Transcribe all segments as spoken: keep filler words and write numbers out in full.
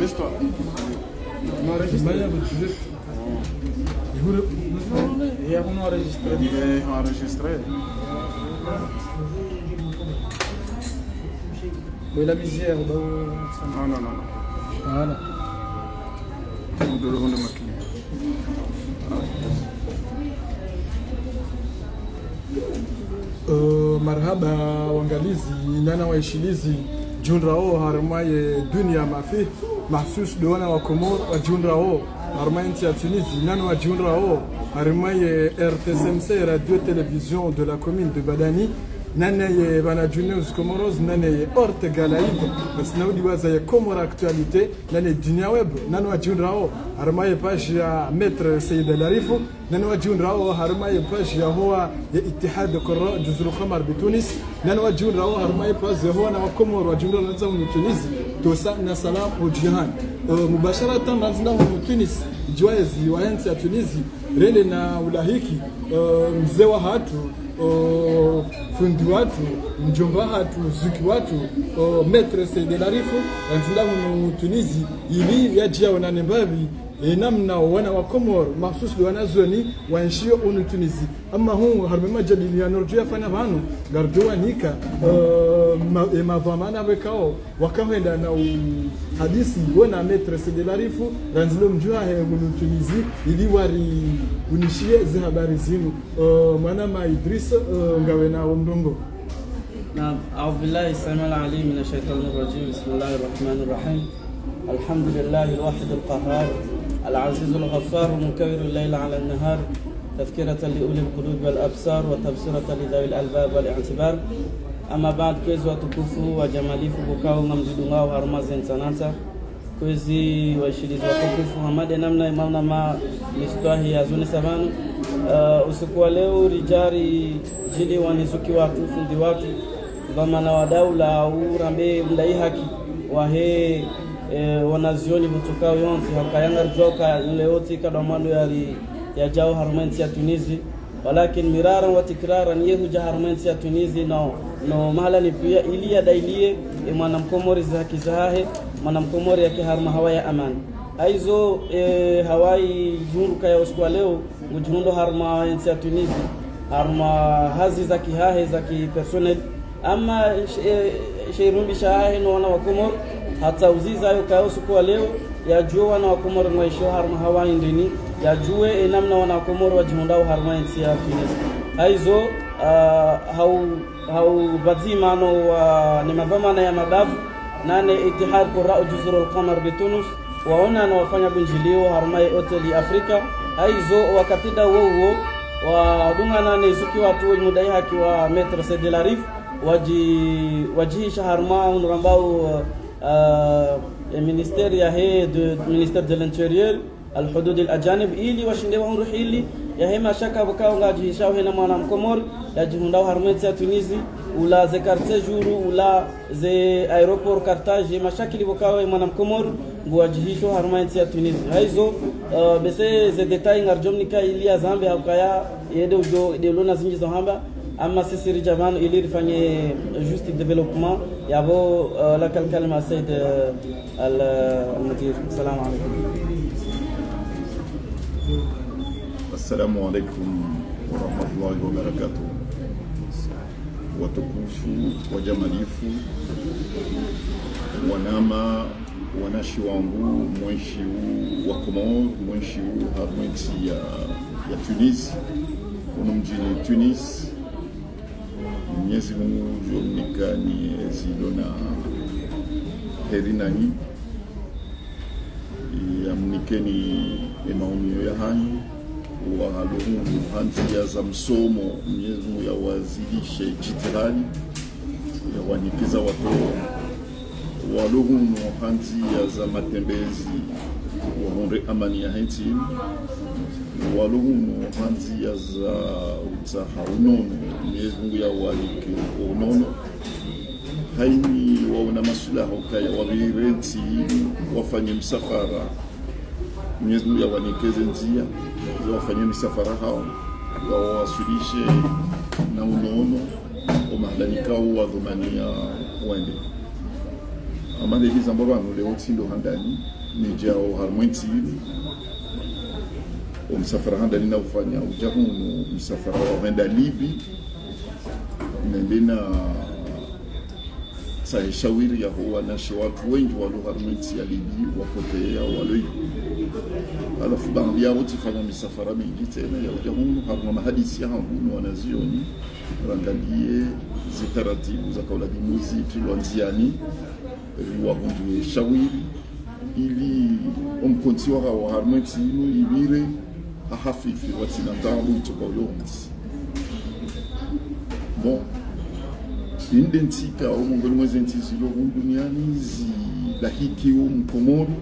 Histoire. On enregistre. Maya, vous suivez. Il y a qu'on enregistré. Il est enregistré. Oui, la misère, bah, ça. Non, non, non, non. Voilà. Vous devez rendre ma clé. Euh, marahaba wangalizi, nana waishilizi, djundrao harumwa ye dunia mafi, mahsus de wana wa Komori wa djundrao harumwa ye ntsi ya Tunisie, nana wa djundrao harumwa ye R T C M C, Radio Télévision de la Commune de Badani, nana ye Banadjou News Comoros, nana ye Ortega Live, basi na udiwaza ye Comores Actualité, nana ye Dunia Web, nana wa djundrao harumwa ye page ya Maître Said Larifou, nana wa djundrao harumwa ye page ya hoa ya Ittihad Qurra Juzur al Qamar bi Tunis, nana wa djundrao harumwa ye page ya hoa na wa Komori wa djundrao na za hunu Tunisie, tosa na salam o djihan. Eh, mubasharatan randzi na hunu Tunisie, djuwa ezi wa ye ntsi ya Tunisie, rende na ulahiki, eh, mze wahatru, eh, fundi watru, mdjomba hatru, zuki watru, eh, Maître Said Larifou, randzi na hunu Tunisie, ili yadje yaonane mbapvi, e namna wana wa Komori, mahsus de wanazioni, waenshio hunu Tunisie. Amma hunu, harumwa ye majadiliano ridjo yafanya pvanu, ngaridjo wanika, eh, ma-, e madhwamana wekao, wakahwenda na uhadisi, wona Maître Said Larifou, randzi lo mdjuha he hunu Tunisie, ili wari unishie ze habari zinu. Eh, mwanama Idris, eh, ngawe na wo mrongoo. نعم، أعوذ بالله السميع العليم من الشيطان الرجيم. بسم الله الرحمن الرحيم. الحمد لله الواحد القهار، العزيز الغفار، مكور الليل على النهار، تذكرة لأولي القلوب والأبصار، وتبصرة لذوي الألباب والاعتبار. أما بعد، kwezi watukufu wa djamalifu, bukao ngamdjidungao harumwa ze ntsanantsa. Kwezi waishilizi watukufu, hama de namna imauna ma mistwahi ya zone savane. Eh, usiku wa leo ridja ridjiliwa ni zuki watru, fundi watru, dhwamana wa daula, au rambe mdai haki wahe, eh, wanazioni pvutsu kao yontsi, hauka ngaridjuao uka leo tsi ka ndo mwando yari, yadjao harumwa ye ntsi ya Tunisie. Walakin miraran wa tikraran ye hudja harumwa ye ntsi ya Tunisie no, no mahalani pia ili yadailie e mwana mkomori ze haki zahahe, mwana mkomori yake harumwa hawa ya amani. Haizo, e, hawa idjundru kaya usiku wa leo, ngudjihundro harumwa ye ntsi ya Tunisie, harumwa hazi za kihahe, za ki personnel. Amma she-, e, she irumbi shahahe no wana wa Komori, hata uziza yo kaya usiku wa leo, yadjuwe wana wa Komori ngwaishio harumwa hawa hindrini, yadjuwe e namna wana wa Komori wadjihundrao harumwa ye ntsi ya Tunisie. Haizo, ah, hau, hau pvadzima no wa, ne madhwamana ya mabavu, nane Ittihad Qurra Juzur al Qamar bi Tunis, waonana wafanya bundjilio harumwa ye hoteli Afrika. Haizo wakati nda uwo uwo, wadungana ne zuki watru we mdai haki wa Maître Said Larifou, wadji-, wadjihisha harumwa unu rambao, ah, e ministère yahe de, ministère de l'Intérieur, al-Hudud al-Ajanib, ili washinde wahundru hali yahe mashaka bukao ngadjihishao hena mwana mkomori, yadjihundrao harumwa ye ntsi ya Tunisie, ula ze carte séjour, ula ze aéroport Carthage, ye mashakili bukao ye mwana mkomori nguwadjihishao harumwa ye ntsi ya Tunisie. Haizo, eh, bese ze détails ngaridjo mnika ili yazambe, haukaya yende udjo, yende ulona zindji zo hamba, amma sisi ridja pvanu ili rifanye juste développement, yapvo, eh, laka al-kalima Said, eh, al-, al-Mudir. Assalamu alaikum. Assalamu alaikum wa rahmatullahi wa barakatuh. Watukufu, wadjamalifu, wanama, wanashi wangu, mwenshi u wa Komori, mwenshi u harumwa ye ntsi ya, ya Tunisie, unu mdjini Tunis. Mnyezi Mungu djo mnikani ezilo na heri nanyi. Yamnikeni e maumio yahanyu, wahalo hunu ha ndziya za msomo, Mnyezi Mungu yawazidishe jitihadi, yawanikeza watoto. Walo hunu ha ndziya za matembezi, wahundre amani yahe ntsi. Walo hunu ha ndziya za utsaha unono, Mnyezi Mungu yawanike unono. Haini waona maswilaha ukaya wapvire ntsi, wafanye msafara. Mnyezi Mungu yawanikeze ndziya, wafanye misafara hawo, wawaswilishe na unono, o mahalani kao wadhumania wende. Amana nde zamba pvanu leo tsindo handani, nidjao harumwa entsi yinu. Omsafara handani naufanya udja hunu, msafara wa hwenda Libi. Nende na tsahe shawiri yaho wanashe watru wendji walo harumwa entsi ya Libi, wapoteya walo iyo. Halafu baanda yaho tsifanya misafara mindji tsena ya udja hunu, harumwa mahadisi yahangu no wanazioni, rangaliye zitaratibu zakauladimu zitrilwa ndziani, riwahundriye shawiri, ili omkontsi wahawo harumwa entsi yinu ipvire ha hafifi, watsina taabu itsoka uyontsi. Bon, inde ntsi ikao mongoni mwa ze ntsi zilo hunu duniani zilahiki omkomori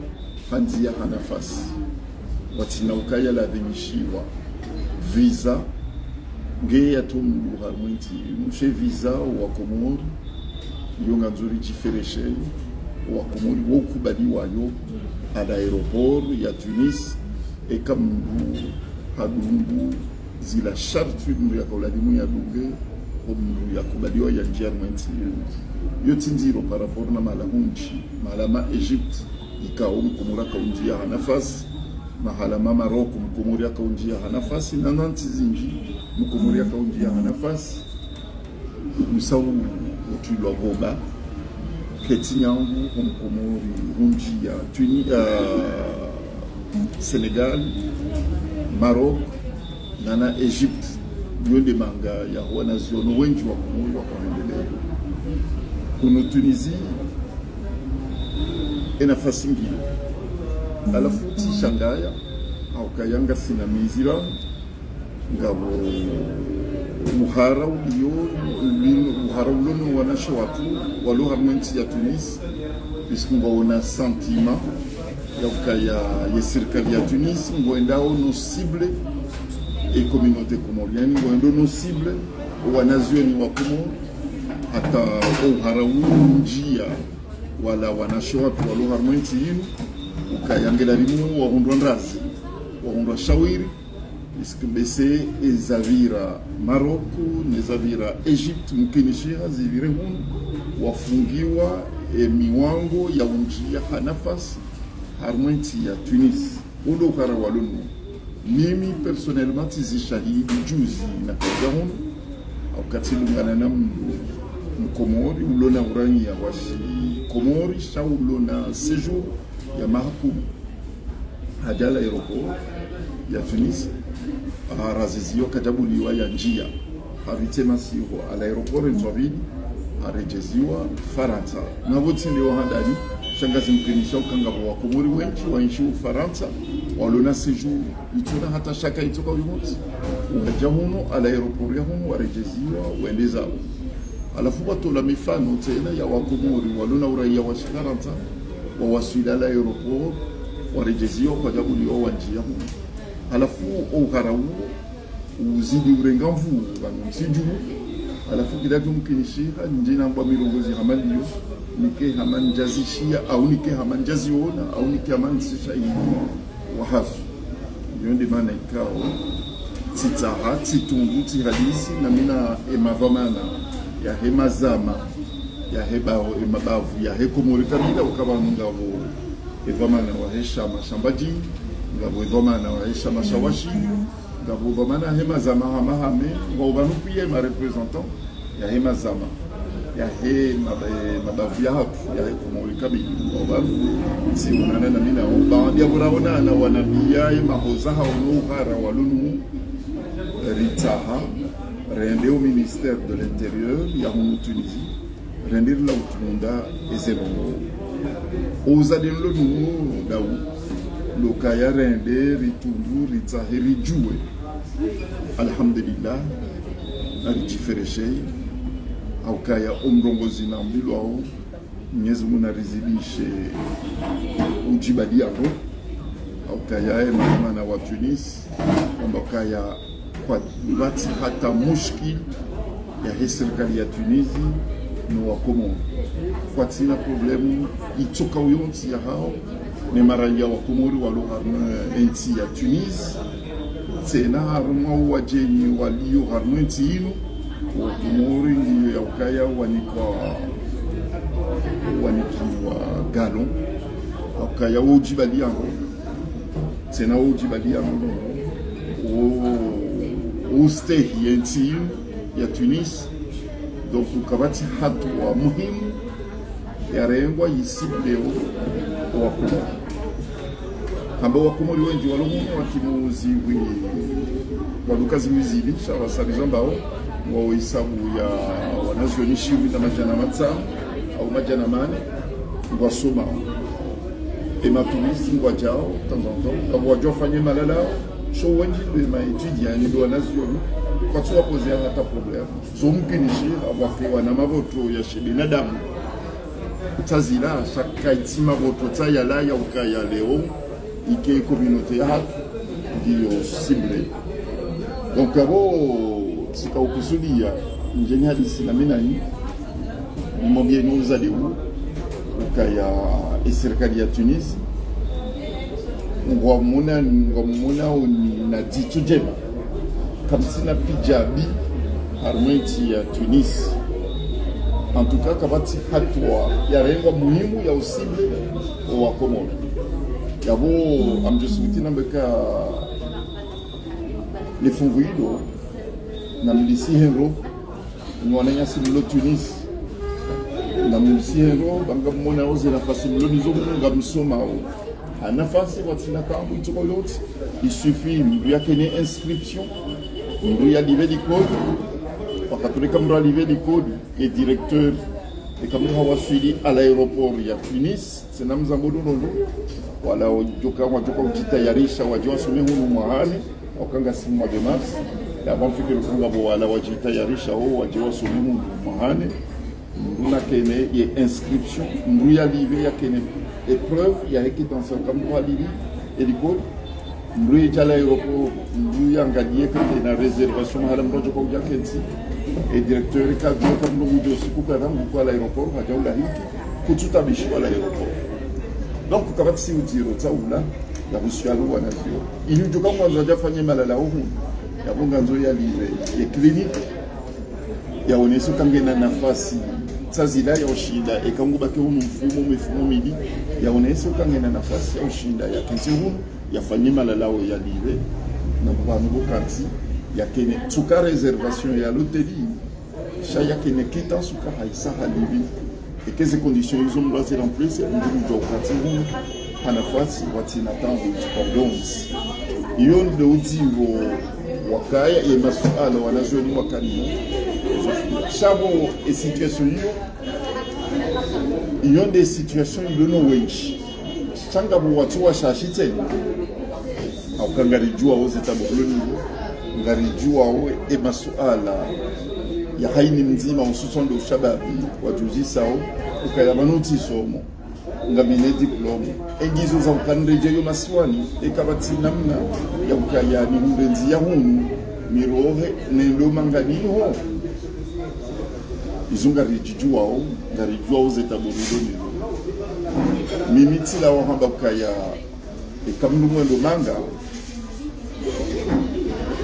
ha ndziya ha nafasi. Watsina ukaya ladhimishiwa visa, nge yatso mndru harumwa entsi yinu she visa wa Komori, iyo ngandzo ridjifereshe, wa Komori wo kubaliwayo à l'aéroport ya Tunis, eka mndru hadungu zila sharti mndru yakauladimu yadunge, omndru yakubaliwa yandjiye harumwa entsi yinu. Iyo tsi ndziro par rapport na mahala hundji, mahala ma Egypte, ikao mkomori akaundjiya ha nafasi, mahala ma Maroc mkomori akaundjiya ha nafasi, na na ntsi zindji mkomori akaundjiya ha nafasi. Msau utrilwa goba, ketsi nyangu, omkomori hundjiya Tuni-, ah, Sénégal, Maroc, na na Egypte. Iyo nde manga yaho wanazioni wendji wa Komori wakahendelea. Hunu Tunisie, enafasi ngiyo. Halafu tsishangaya, haukaya ngasina mizira, ngapvo uhara uliyo, uli-, uhara ulo no wanashe watru walo harumwa entsi ya Tunis, puisque ngwaona sentiment ya ukaya ye sirikali ya Tunis ngwendao no cible e communauté comorienne, ngwendo no cible wanazioni wa Komori, hata o uhara undjiya wala wanashe watru walo harumwa entsi yinu, ukaya nge ladhimu wahundrwa ndrazi, wahundrwa shawiri, puisque mbese ezapvira Maroc, nezapvira Egypte, mkinishiha zipvire hunu, wafungiwa emiwango ya undjiya ha nafasi harumwa entsi ya Tunis. Undo uhara walo nuwo. Mimi, personnellement, tsizishahidi juzi nakadja hunu, haukati lungana na mndru Mkomori, ulo na uraiya wa Shikomori, sha ulo na séjour ya maha kumi. Hadja l'aéroport ya Tunis, haraziziwa kadjabuliwa yandjiya. Hapvitse masihu à l'aéroport Ntswabini, haredjeziwa Farantsa. Napvo tsi ndewo handani, sha ngazimkinisha uka ngapvo Wakomori wendji waenshio Farantsa, walo na séjour, itsina hata shaka itsoka uyu mutsi. Wadja hunu, à l'aéroport ya hunu, waredjeziwa, wende zapvo. Halafu pvwatolwa mifano tsena ya Wakomori walo na uraiya wa Shifarantsa, wawaswili à l'aéroport, waredjeziwa, kwadjabuliwa wandjiya hunu. Halafu o uhara uwo uzidi urenga nvuu pvanu ntsi dju. Halafu kila djumkinishiha ndjina mbwa mirongozi hama ndiyo, nike hama ndjazishiya, au nike hama ndjaziona, au nike hama ntsishahidi wahazo. Iyo nde mana ikao tsitsaha, tsitsungu, tsihadisi, na mina emadhwamana yahe mazama, yahe bao, emabavu yahe Komori kabila, uka pvanu ngapvo edhwamana wahe shama sha Mbadjini, ngapvo edhwamana wahe shama sha Washili, ngapvo edhwamana yahe mazama hama hame, ngapvo pvanu piya ema représentants yahe mazama, yahe maba-, eh, mabavu yahatru, yahe Komori kabila. Ngapvo pvanu, tsiwonana na mina wo, baanda ya pvo raonana wanambiya emahoza hawo no uhara walo nuwo, ritsaha, rende o ministère de l'Intérieur ya hunu Tunisie, rende rila utunda eze ndrongoo. Ouzade nlo nuwo dawu, lokaya rende ritundu, ritsahe, ridjuwe. Alhamdulillah, naridjifereshe, haukaya omrongozi nambilwawo, Mwenyezi Mungu narizidishe udjibali yapvo, haukaya emadhwamana wa Tunis, wamba ukaya kwapvatsi hata mushkil yahe sirikali ya Tunisie no Wakomori. Kwatsina problème itsoka uyontsi yahawo ne maraiya Wakomori walo harumwa entsi ya Tunis, tsena harumwa owadjeni waliyo harumwa entsi yinu, Wakomori ngiyo ya ukaya wanikwa Wanikiwa galon, wakaya wo udjibaliya ngo, tsena wo udjibaliya ngo, wo, wo ustehi ye ntsi ya Tunis. Donc, kapvatsi hatuwa muhimu yarengwa yisible wo, wo Wakomori. Hamba Wakomori wendji walo hunu wakimu zihwi, waduka zihwi zili, sha wasabiza mbao, ngwao hisabu ya wanazioni shihwi na madjana matsanu, au madjana mane, ngwasomao. E ma touristes ngwadjao, de temps en temps, ngapvo wadjo wafanye malalao, sho wendji ndo e ma étudiants, ndo wanazioni, kwatsu wapoze hata problème. Zo mkinishi, apvo wake wana mavoto ya shibinadamu. Tsa zila, sha kayitsi mavoto tsa yala ya ukaya leo, ike communauté yahatru, ndiyo cible. Donc, apvo, tsika ukusudiya, ndjeni hadisi na mi nanyi, nimwambiye ni uzade wu, ukaya e sirikali ya Tunis, ngwamuna, ngwamuna uni na dzitso djema. Kamsina pidjabi, harumwa entsi ya Tunis. En tout cas, kapvatsi hatuwa yarengwa muhimu ya usible o Wakomori. Yapvo, ngamdjosubuti nambe ka le fungu lilo, namlisihe ndro, nyi wananyasi mlo Tunis. Namlisihe ndro, ba ngamwona wo ze nafasi mlo nizo, ngamsomao. Ha nafasi watsina kambu itoko yontsi. Il suffit, mndru yakene inscription, mndru yalipve le code, wakati ule ka mndru alipve le code, e directeur, eka mndru hawaswili à l'aéroport ya Tunis, tsena mzambo ndo ndo ndo, wala wadjoka, wadjoka udjitayarisha, wadje wasome hunu mwahane, wakanga si mois de mars, yapvo mfikiri ukaya ngapvo wala wadjitayarisha, wo, wadje wasome hunu mwahane, mndru nakene ye inscription, mndru yalipve yakene e preuve ya he quittance ka mndru halipvi e likoli, mndru yedja l'aéroport, mndru yangaliye ka kena réservation mahala mndru yadjoka udja kentsi, e directeur kadjuwa ka mndru ngudjo usiku ka rangu kwa l'aéroport, hadja ulahiki, kutsu tabishiwa l'aéroport. Donc, kapvatsi udziro tsa ula, ya husiano wanazioni. Ili udjoka mwandzo yadje yafanye malalao hunu, yapvo ngandzo yalipve ye clinique, yaonese uka ngena nafasi, tsa zila ya ushinda, eka ngubaki hunu mfumo, mifumo mili, yaonese uka ngena nafasi ya ushinda, yakentsi hunu, yafanye malalao yalipve, na pvanu pvo kantsi, yakene, tsuka réservation ya l'hôtel, sha yakene quittance uka hayisa halipvi. Eka ze conditions izo mndru hazi remplir, mndru ngudjo ukantsi hunu, ha nafasi, watsina taabu, tsuka donzi. Iyo ndo udziro wakaya, ye masuala wanazioni wakaniyo. Sha pvo, e situation iyo, iyo nde situation ilo no wendji. Sha ngapvo watsu washashi tsena. Hauka ngaridjuwao ze taabu mlo nizo, ngaridjuwao e masuala ya hayina mdzima, hususwan ndo ushababi, wadjuzisao, ukaya pvanu tsi somo, ngamina diplôme. E ngizo za uka niredjeyi yo masiwani, eka kapvatsi namna ya ukaya nihundre ndziya hunu, nirohe, nende mangani ho. Izo ngaridjidjuwao, ngaridjuwao ze taabu mlo nizo. Mimi tsilawa hamba ukaya, eka mndru mwendo manga,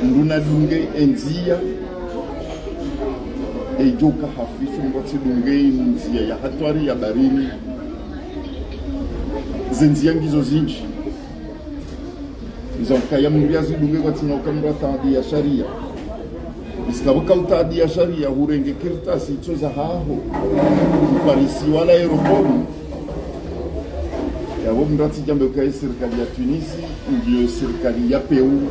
mndru nadunge e ndziya, edjoka hafifu, mndru atsidunge e ndziya ya hatwari ya baharini. Ze ndziya ngizo zindji. Izo ukaya mndru yazidunge kwatsina uka mndru ataadhiya sharia. Iska pvo ka utaadhiya sharia, hurenge kartasi itso zahaho, uparisiwa l'aéroport. Yapvo mndru atsidjambe ukaya e sirikali ya Tunisi, ndiyo sirikali ya pewu.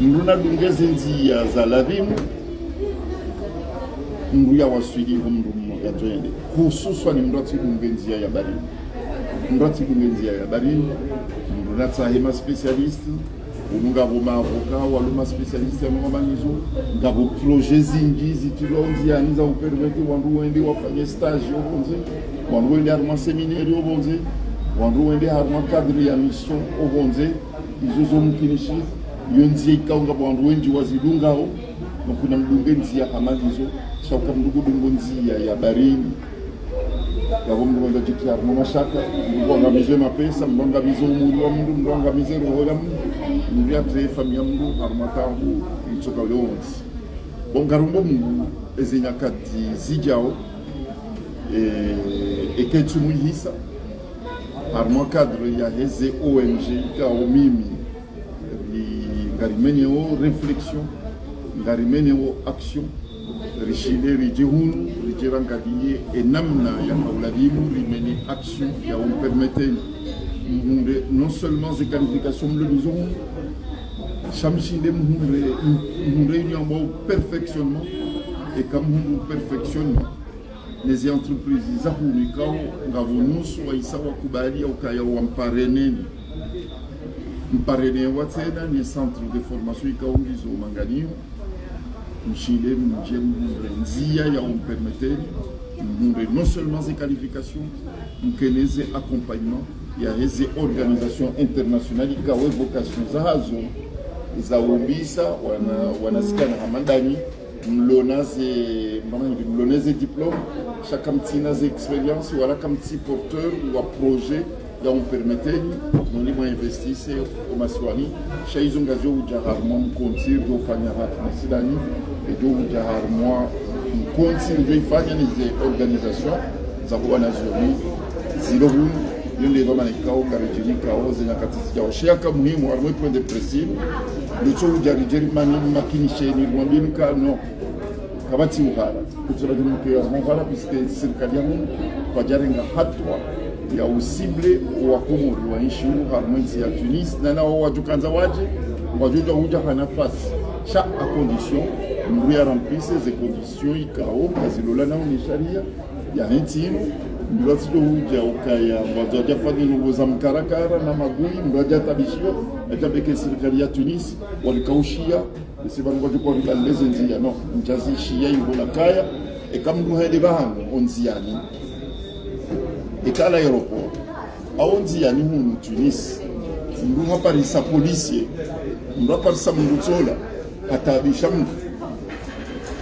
Mndru nadunge ze ndziya za ladhimu, mndru yawaswili ho mndru mmo yadjoende. Hususwani mndru atsidunge ndziya ya baharini. Mndru atsidunge ndziya ya baharini, mndru natsahe ma spécialistes, hunu ngapvo ma avocats, walo ma spécialistes ya no mamanyizo, ngapvo projets zindji zitrilwao ndziyani za upermettre wandru wende wafanye stage opvondze, wandru wende harumwa séminaire opvondze, wandru wende harumwa cadre ya mission opvondze, izo zo mkinishi, iyo ndziya ikao ngapvo wandru wendji wazidungao, no kuna mdunge ndziya hama ngizo, sha uka mndru kudungo ndziya ya baharini. Yapvo mndru wenda djitria harumwa mashaka, mndru angamize mapesa, mndru angamize umuri wa mndru, mndru angamize roho ya mndru, mndru yatre famiyi ya mndru harumwa taabu, itsoka uleonzi. Bo ngarombo Mungu, ezi nyakati zidjao, E, eka itsumwihisa, harumwa cadre yaheze O N G ikao mimi, ri, ngarimeneo réflexion, ngarimeneo action, rishinde ridje hunu, ridje rangaliye enamna yakaulazimu rimene action ya umpermeteni mhundre non seulement ze qualification mlonizo hunu, sha mshinde mhundre, mhundre inu yambwao perfectionnement, eka mhundre perfectionnement, neze entreprise za hunu ikao ngapvo nusu wahisa wakubali ya ukaya wamparene ni. Mparene wa tsena ne centre de formation ikao ngizo manganio, mshinde mdje mhundre ndzia ya umpermeteni, mhundre non seulement ze qualification, mkeneze accompagnement yaheze organisation internationale ikao vocation zahazo za umbisa wana, wanasikana hama ndanyi, mlona ze, mbama hivi, mlona ze diplôme, sha kamtsina ze expérience, wala kamtsi porteur wa projet ya umpermeteni, noni mwa investise omasiwani, sha izo ngazo udja harumwa mkontsi ridjo ufanya ha masiwani, ridjo udja harumwa mkontsi ridjo ifanya neze organisation za kuwa na zoni, zilo hunu, yo nde dhwamana ikao, ngaridjini ikao, ze nyakati zidjao. Sha yaka muhimu, harumwa point de presse, nitso udja ridje rimani makinisheni, rimwambie nuka no, kapvatsi uhara. Kutsula kini mke ya uhara, puisque sirikali ya hunu, kwadjarenga hatua ya usible wa Komori waenshio harumwa entsi ya Tunis, na nao wadjukandza wadje, wadjudja udja ha nafasi. Sha à condition, mdru ya remplisse ze conditions ikao, kazilola nao ne sharia, ya hentsi inu, mdru atsidjo udja ukaya, ngwandzo adja fanye nungo za mkarakara na magui, mdru adja tabishiwa, adja beke sirikali ya Tunis, walikaushiya, esi pvanu ngwadjo kwa ribaleze ndzia, no, ndjazishiya iho la kaya, eka mdru hende pvahanu, o ndziani. Eka à l'aéroport, au ndziani hunu Tunis, mdru haparisa policier, mdru haparisa mdru tsola, hatabisha mdru.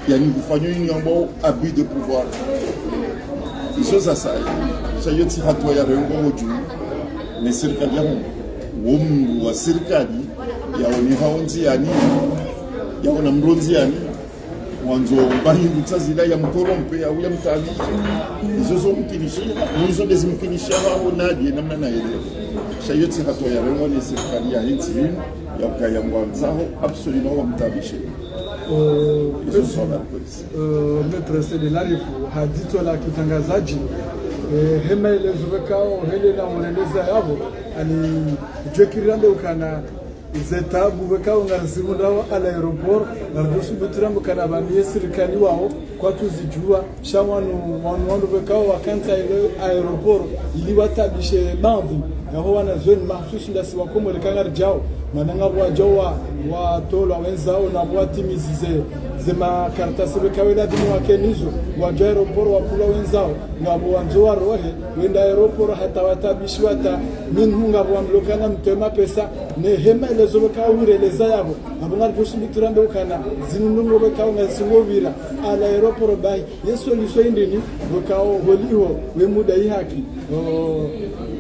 Yani kufanyo inu yambwao abus de pouvoir. Izo za saya. Sha yo tsi hatua yarengwa odju ne sirikali ya hunu. Wo mdru wa sirikali, yaone hao ndziani, yaona mdru ndziani, wandzo mba hindru tsa zila ya mkorompe, ya uya mtaabishe. Izo zo mkinishiha, izo ndezi mkinishiha hao nadje namna na ele. Sha yo tsi hatua yarengwa ne sirikali ya hentsi inu, ya ukaya ngwandzao absolument wa mtaabishe. Euh, Izo zo na kwezi. Euh, Maître Said Larifou, ha dzitso la kiutrangazadji, eh, he maelezo pvekao, hele na urendeza yapvo, ani djwe kirirande ukana, ze tabu pvekao ngarizirundrao à l'aéroport, ngaridjo subutu ramba ukana pvanu ye sirikali wao, kwatsu zidjuwa, sha wanu, wanu, wanu pvekao wakantsa ile aéroport, ili watabishe bandhi, yaho wana zoni mahsusi ndasi wa Komori ka ngaridjao, mana ngapvo wadjao wa, watolwa wenzao, na pvo watimizi ze, ze makaratasi pvekao ladhimu wakenizo, wadjao aéroport wakulwa wenzao, ngapvo wandzo warohe, wenda aéroport hata watabishiwa ta, minhu ngapvo wamlokana mtema pesa, ne he maelezo pvekao ureleza yapvo, apvo ngaridjo subutu ramba ukana, zinu ndrongoo pvekao ngazisingopvira, à l'aéroport bahi, ye solution indrini, pvekao holiho, we muda ihaki. Oh,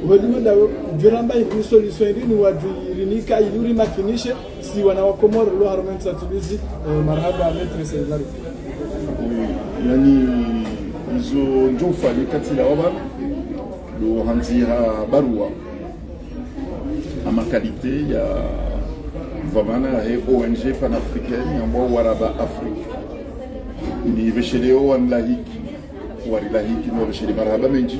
holiho ndawe, djwe ramba indrini solution indrini wadjirinika ili urimakinishe, si wana wa Komori lo harumwa entsi ya Tunis, eh, marahaba, Maître Said Larifou. Oui, yani, izo ndjo ufanye katila waba, lo handziha barua. Ama qualité ya dhwamana he O N G panafricaine yambwao Waraba Afrique. Nipvesheleo wanilahiki, warilahiki, niwapveshele marahaba mendji.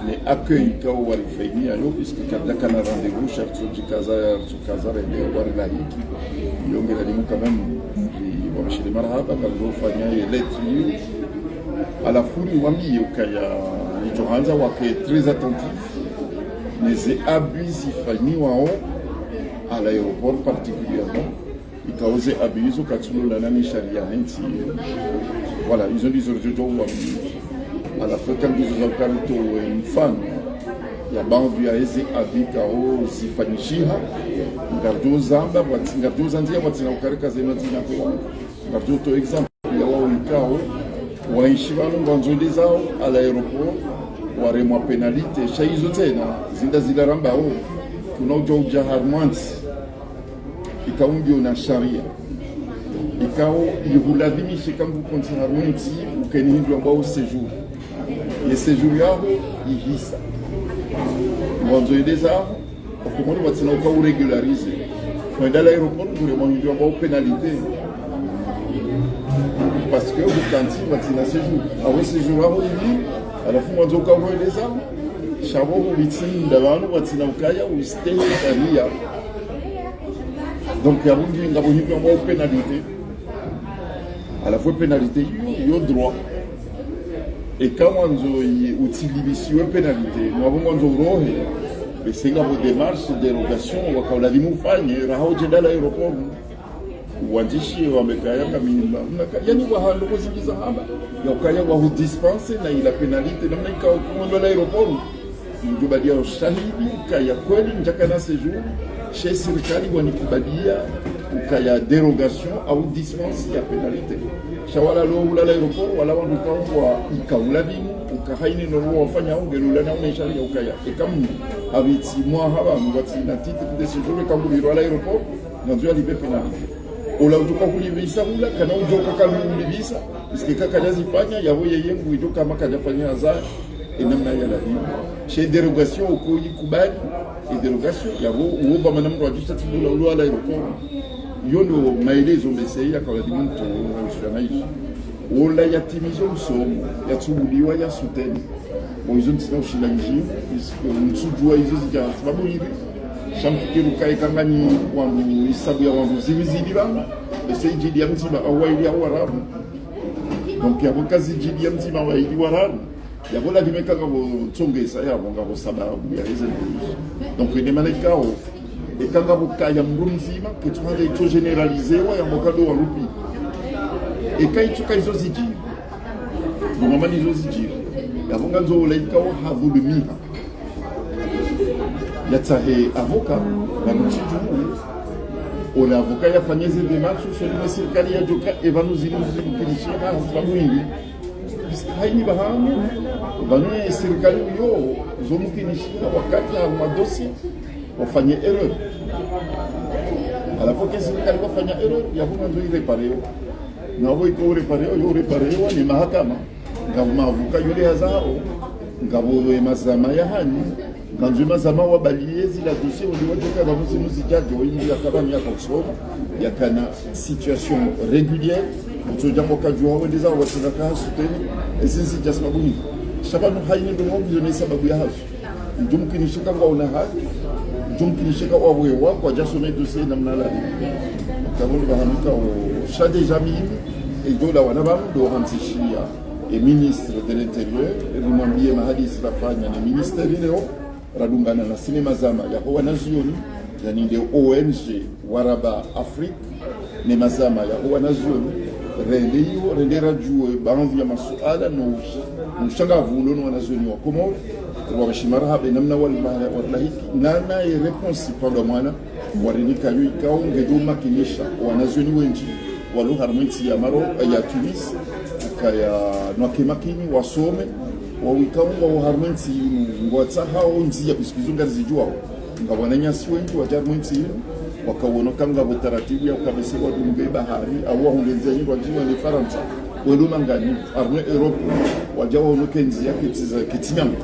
Ne accueil ikao warifanyiya yo, puisque karidjakana rendez-vous, sha ritsodjikaza, ritsodjikaza rende, warilahiki. Yo ngeladhimu quand même, riwapveshele marahaba, ngarifanyiya ye lettre yo. Halafu niwambiye ukaya, nidjo handza wake très attentif. Neze abus zifanyiwao à l'aéroport particulièrement, ikao ze abus izo katsi ulolana ne sharia hentsi. Voilà, izo ndizo ridjo djuwa uwambiya. Halafu eka ndizo za ukaya ritowe mfano ya baadhwi yaheze abus ikao zifanyishiha, ngaridjo zamba, pvwatsi-, ngaridjo zandziya pvwatsina ukaya rika zema zina kwa. Ngaridjo towa exemple ya wao ikao, waenshi pvanu ngwandzo wende zao, à l'aéroport, waremwa pénalité, sha izo tsena, zinda zila rambao, kuna udja udja harumwa ntsi, ikao ngiyo na sharia, ikao ihuladhimishe eka ngukontsi harumwa ntsi, ukeni hindru yambwao séjour. Ye séjour yaho ihisa. Ngwandzo yende zaho, Wakomori watsina uka urégulariser. Hwenda l'aéroport, ngure mwa hindru wambao pénalité. Parce que hukantsi watsina séjour. Awe séjour yaho ivi, halafu ngwandzo uka urende zaho. Sha pvo hubitsi nda pvanu watsina ukaya ustay sharia. Donc, yapvo ngi ngapvo hindru wambao pénalité. Halafu pénalité yo, yo droit. Eka ngwandzo yi-, utsilipvisiwe pénalité, ngapvo ngwandzo urohe, bese ngapvo démarche, dérogation, waka ulazimu ufanye, raha udjenda l'aéroport. Wandzishiye wambe kaya kamili, mna ka-, yani wahando kuzingiza hamba, ya ukaya wahu dispenser na ila pénalité, namna ikao kumondo l'aéroport. Ndjo badiya ushahidi, kaya kweli, ndjakana séjour, she sirikali wanikubaliya, ukaya dérogation au dispense ya pénalité. Sha wala lo hula l'aéroport, wala wandru kaungwa, ika ulazimu, uka haine no wafanya unge lula na unesha ya ukaya. Eka mnu, habitsi mwaha pvanu watsina titre de séjour, eka ngulirwa l'aéroport, ngandzo yalipve pénalité. Ola utuka hulipvisa hula, kana udjoka kalulipvisa, parce que kaka djazifanya, yapvo yeye ngu idjoka maka djafanya hazi, e namna ya lazimu. She dérogation uko ikubali, e dérogation, yapvo, uwo pvamana mndru adjusha tibula ulo à l'aéroport. Yo ndo maelezo mbese yaka ulazimu mtu, ushana ishi. Ola yatimizo msomo, yatsubuliwa ya soutenir. Bon, izo ntsina ushinda ndji, puisque ntsudjuwa izo zidja sababu ivi. Sha mfikiri uka eka ngani wandru hisabu ya wandru zivi zidi pvanu, bese idjidi ya mdzima au waili au wararu. Donc, yapvo kazi idjidi ya mdzima waili wararu. Yapvo lazima eka ngapvo tsongeza, yapvo ngapvo sababu ya eze nduzi. Donc, ine mana ikao, eka ngapvo kaya mndru mdzima, ketsu hanga itso généralisewa, yambo kado warupi. Eka itso ka izo zidjiri. Ngoma mani izo zidjiri. Yapvo ngandzo ola ikao hadhulumiha. Yatsahe avocat, na mtsidju. Ola avocat yafanye ze démarche, so ni sirikali yadjoka, e pvanu zinu zimkinishiha, sababu ivi. Puisque haini pvahanu, pvanu ye sirikali uyo, zo mkinishiha, wakati ha ma dossier, wafanye erreur. Halafu ke sirikali wafanya erreur, yapvo ngandzo iréparer yo. Ngapvo iko réparer yo, yo réparer yo, ni mahakama. Ngapvo mavuka yule hazao, ngapvo ye mazama ya hani, ngandzo ye mazama wabaliye zila dossier, wali wadjoka pvanu zinu zidjadjo, indi yakapvani yaka usoma, yakana situation régulière, utsodja mbo kadjuha wende zao watsina ka soutenir, ezi zidja sababu ni. Sha pvanu haini ndo mwa ngizo ne sababu ya hazo. Ndjo mkinishiha ngwaona haki, ndjo mkinishiha wabwewa, kwadjasome dossier namna lazimu. Kapvo ndo pvahanu ikao, sha déjà mimi, e dola wana pvanu ndo handzishiya, e ministre de l'Intérieur, rimwambiye mahadisi rafanya ne ministère leo, radungana na si ne mazama yaho wanazioni, yani nde O N G, Waraba Afrique, ne mazama yaho wanazioni, rende iyo, rende radjuwe baadhwi ya masuala no ush-, no ushangavu ulo no wanazioni wa Komori, rwabashiye marahaba namna wali ma-, walahiki, nana ye réponse pvandwa mwana, warinika yo ikao, ngedjo makinisha, wanazioni wendji, walo harumwa entsi ya Maro-, ya Tunis, ukaya nwake makini, wasome, wawikao ngwao harumwa entsi inu, ngwatsahao ndziya, puisque izo ngarizidjuwao. Ngapvo wananyasi wendji wadja harumwa entsi inu, wakawono ka ngapvo taratibu ya ukabese wadunge bahari, au wahundre ndziya nyindji wadjiwa ne Farantsa, welo mangani, harumwa Europe, wadja wawono ke ndziya ketsiza, ketsi nyangu.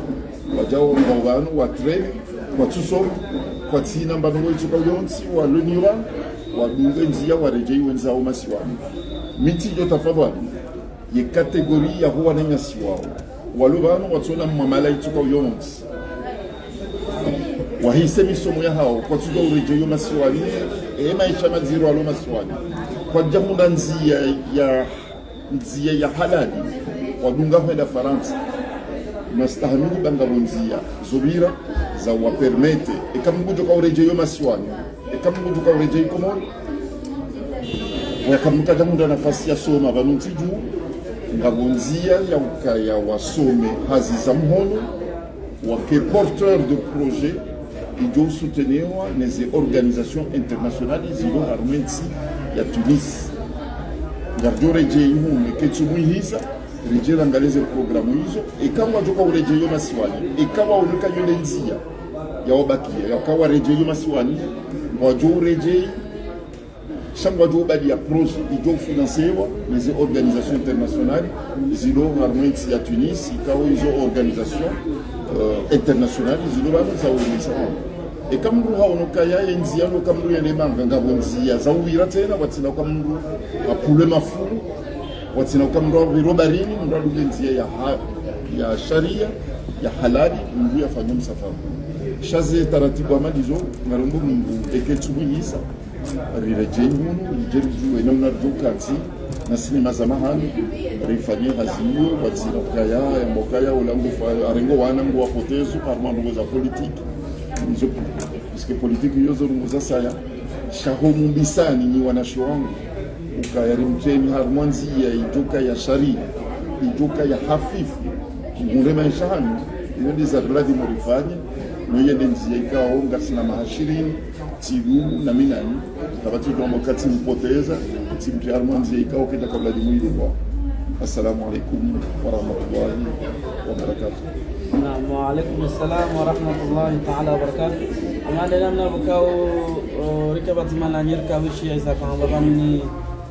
Wadja wawono pvanu, watrene, kwatsusoma, kwatsina mbapvi ngo itsoka yontsi, walo nyiwa, wadunge ndziya, waredjeyi wendza o masiwani. Mi ntsidjo tafadhwali, ye catégorie yaho wananyasi wao. Walo pvanu watsona mwamala itsoka yontsi. Wahise misomo yahao, kwatsudja uredjeyi o masiwani, e maesha madziro walo masiwani. Kwadjahundra ndziya ya, ndziya ya halali, wadunga hwenda Farantsa. Nastahamili ba ngapvo ndziya, zopvira, za wapermettre. Eka mndru ngudjoka uredjeyi o masiwani. Eka mndru ngudjoka uredjeyi Komori. Eka mndru kadjahundra nafasi ya soma, pvanu ntsidju, ngapvo ndziya ya ukaya wasome hazi za mhono, wake porteur de projet, idjo soutenirwa ne ze organisation internationale zilo harumwa entsi ya Tunis. Ngaridjo redjeyi hunu, ketsu mwihisa, redjeyi rangalie ze programu izo, eka ngwadjoka uredjeyi o masiwani, eka waoneka yo nde ndziya, ya wabakiya, ya uka waredjeyi o masiwani, ngwadjo uredjeyi, Sha ngwadjo ubaliya projet idjo financewa ne ze organisations internationales zilo harumwa entsi ya Tunis, ikao izo organisations, euh, internationales zilo pvanu za uonesa wao. Eka mndru haono ukaya ye ndziya lo ka mndru yende manga, ngapvo ndziya za uwira tsena, pvatsina uka mndru apvulwe mafuru, pvatsina uka mndru apvirwe baharini, mndru adunge ndziya ya ha-, ya sharia, ya halali, mndru yafanye msafara. Sha ze taratibu hama ndizo, ngarombo Mungu eke tsumwilisa, riredjeyi hunu, ridje ridjuwe namna ridjo kantsi, na sinema za mahani, rifanye hazi iyo, pvatsina ukaya, yamba ukaya, ola ngufa, arengo wana nguwapotezo, harumwa ndrongoo za politiki, izo, parce que politiki iyo zo ndrongoo za saya, sha ho mumbisani nyi wanashe wangu, ukaya rimtreni harumwa ndziya idjoka ya sharia, idjoka ya hafifu, mhundre maesha hanyu, iyo nde za riladhimu rifanye, no yende ndziya ikao ngasina maha shirini, tsi lumu na minani, kapvatsi udjo amba ukaya tsi mpoteza, tsi mtriya harumwa ndziya ikao kayidja kabula dimwili kwa. Assalamu alaikum warahmatullahi wabarakatuh. Naam, wa alaikum salam warahmatullahi taala wabarakatuh. Amande namna pvukao, o, rike pvadzima nanyi rika wishiya iza kahamba pvanu ni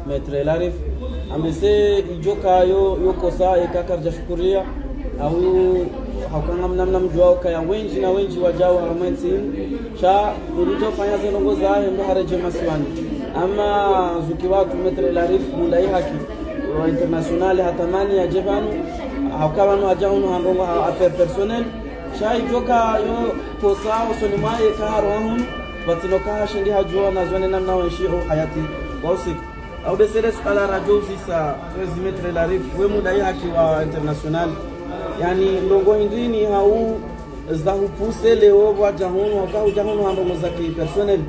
Maître Larif. Ambese idjoka yo, yo kosa eka karidja shukuriya. Au, hauka ngamnamna mdjuwao ukaya wendji na wendji wadjao harumwa entsi inu. Sha, uridjo fanya ze ndrongoo zahe ndo haredjeyi masiwani. Ama zuki watru Maître Larif, mundra ye haki wa international hatamani yadje pvanu, hauka pvanu hadja hunu ha ndrongoo ha affaire personnelle. Sha idjoka yo kosa usoni mwahe kaharoha hunu, pvatsina uka hashindi hadjuwa na zone namna wenshi o hayati wa usiku. Au besele suala radjo uzisa, Président Maître Larif, we mundra ye haki wa international. Yaani, ndrongoo hindrini hau za hupuse leo wadja hunu, hauka hudja hunu ha ndrongoo za ki personnel.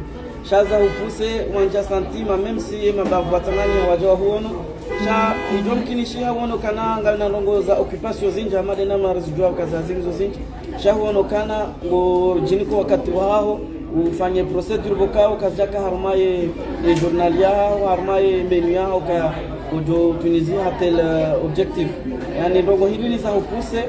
Sha za hupuse wandja santima, même si ye mabavu watsanganya wadja wahuono. Sha idjo mkinishiha huono ukana ngawuna ndrongoo za occupation zindji, amade namna rizidjuwa kazi zindji zo zindji. Sha huono ukana ngodjiniko wakati wahaho, ufanye procédure pvukao kazidjaka harumwa ye, ye journal yahaho, harumwa ye menu yahaho ukaya udjo Tunisie ha tel, euh, objectif. Yaani ndrongoo hindrini za hupuse,